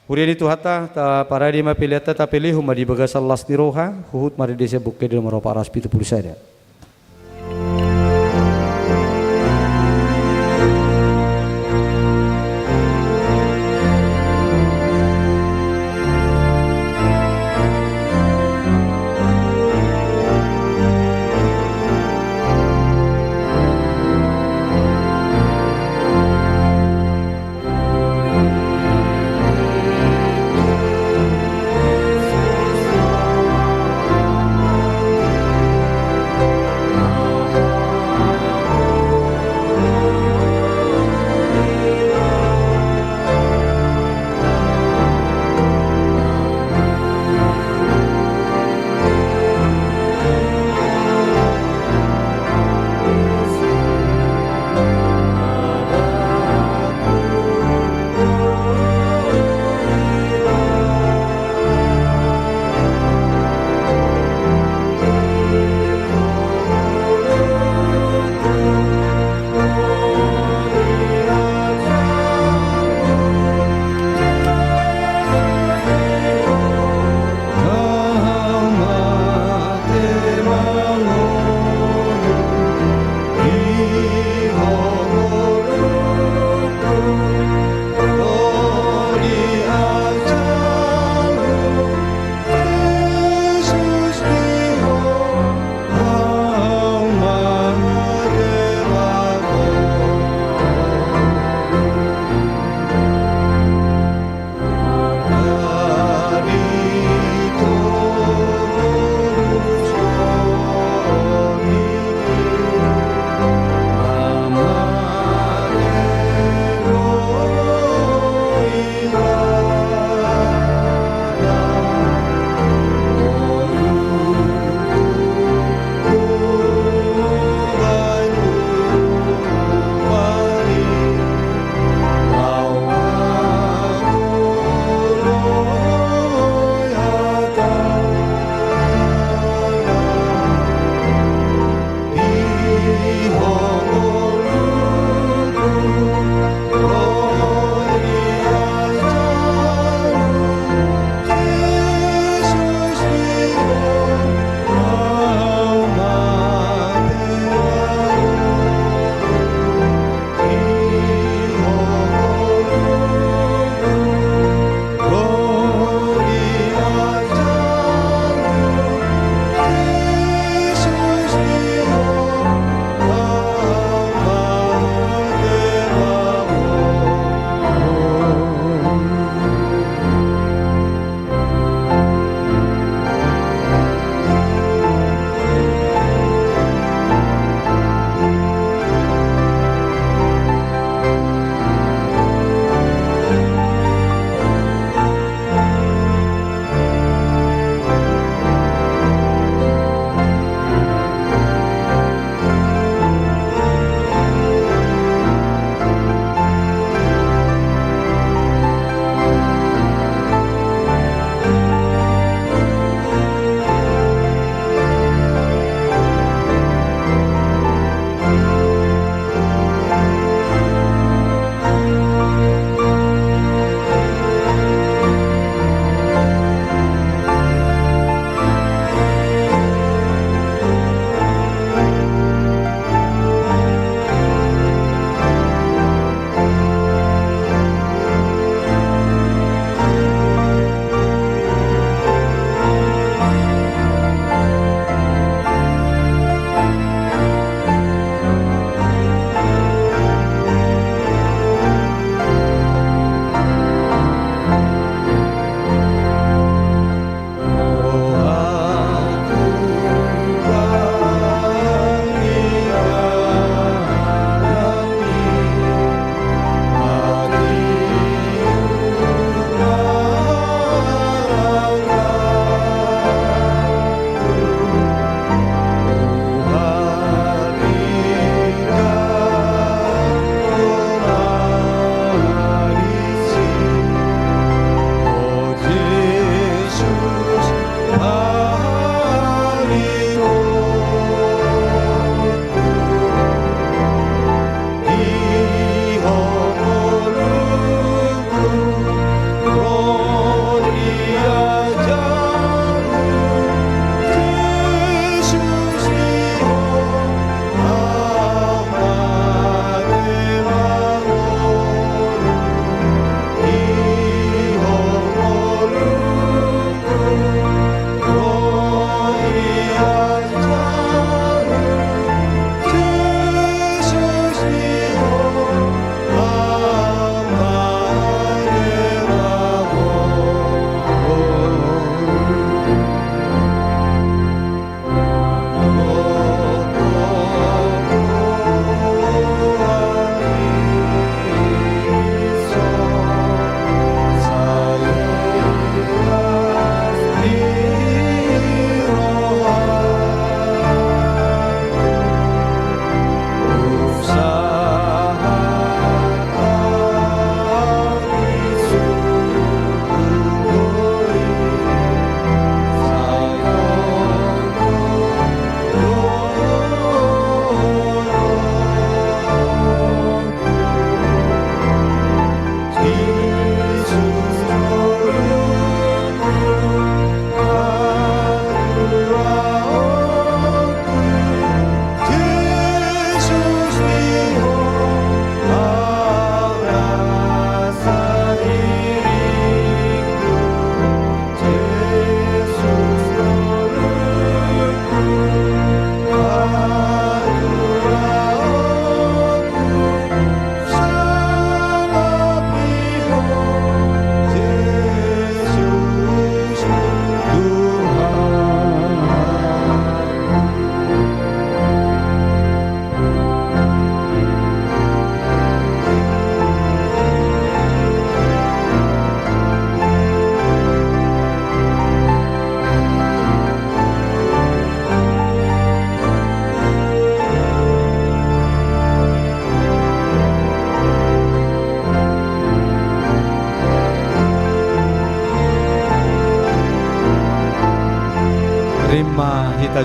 Huria ni Tuhanta, taparade ma peleanta, tapelehon ma di bagasan las ni roha, huhut marende sian Buku Ende nomor opat ratus pitu pulu sada.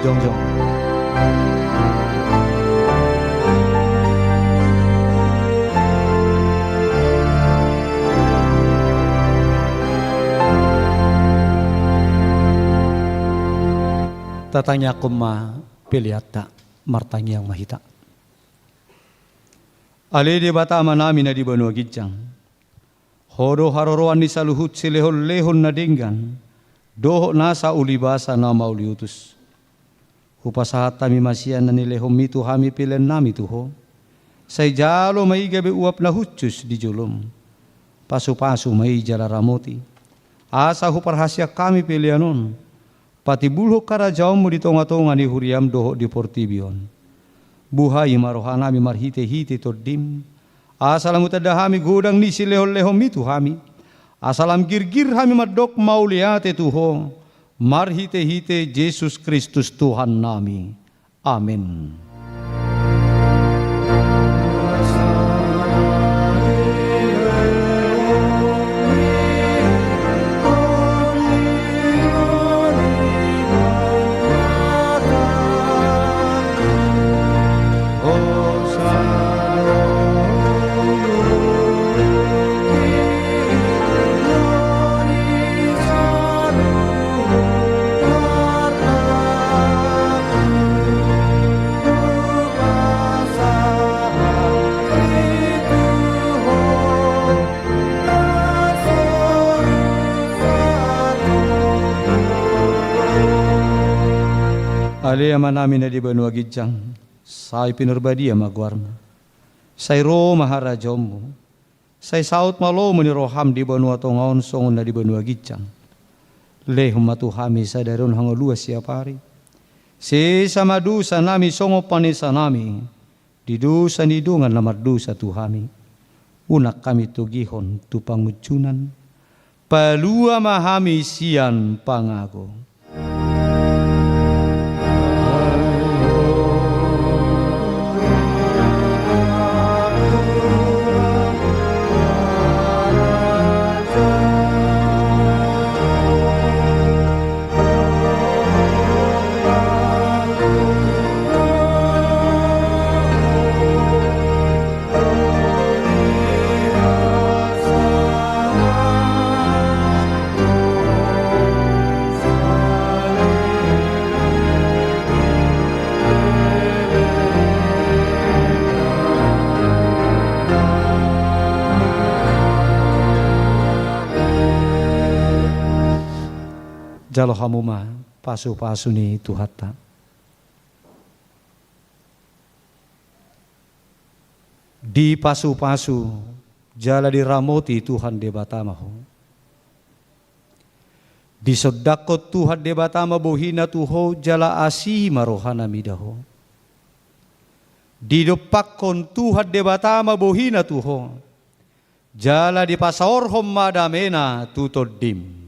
Jongjong. Tatangiangkon ma peleanta, martangiang ma hita. Ale Debata Amanami na di banua ginjang, Ho do haroroan ni saluhut silehonlehon na denggan dohot nasa ulibasa na mauliutus. Hupasahat hami ma sian na nilehonmi tu hami peleannami tu Ho. Sai jalo ma i gabe uap na hushus di jolom. Pasupasu ma i jala ramoti, asa huparhaseang hami pelean on patimbulhon harajaonmu di tongatonga ni huriam dohot di portibi on. Buhai ma rohanami marhitehite Tondim, asa lam hutanda hami godang ni silehonlehonmi tu hami, asa lam girgir hami mandok mauliate tu Ho, marhitehite Jesus Kristus Tuhannami. Amen. Ale Amanami na di banua ginjang, sai pinarbadia ma goarmu. Sai ro ma harajaonmu. Sai saut ma lomo ni roham di banua tonga on songon na di banua ginjang. Lehon ma tu hami sadari on hangoluan siapari. Sesa ma dosanami songon panesanami di dosa ni dongan na mardosa tu hami. Unang hami togihon tu pangunjunan. Palua ma hami sian pangago. Jalo hamu ma pasupasu ni Tuhanta. Dipasupasu jala diramoti Tuhan Debata ma ho. Disondangkon Tuhan Debata ma bohina tu ho jala asi ma rohana mida ho. Didompakkon Tuhan Debata ma bohina tu ho jala dipasaorhon ma damena tu tondim.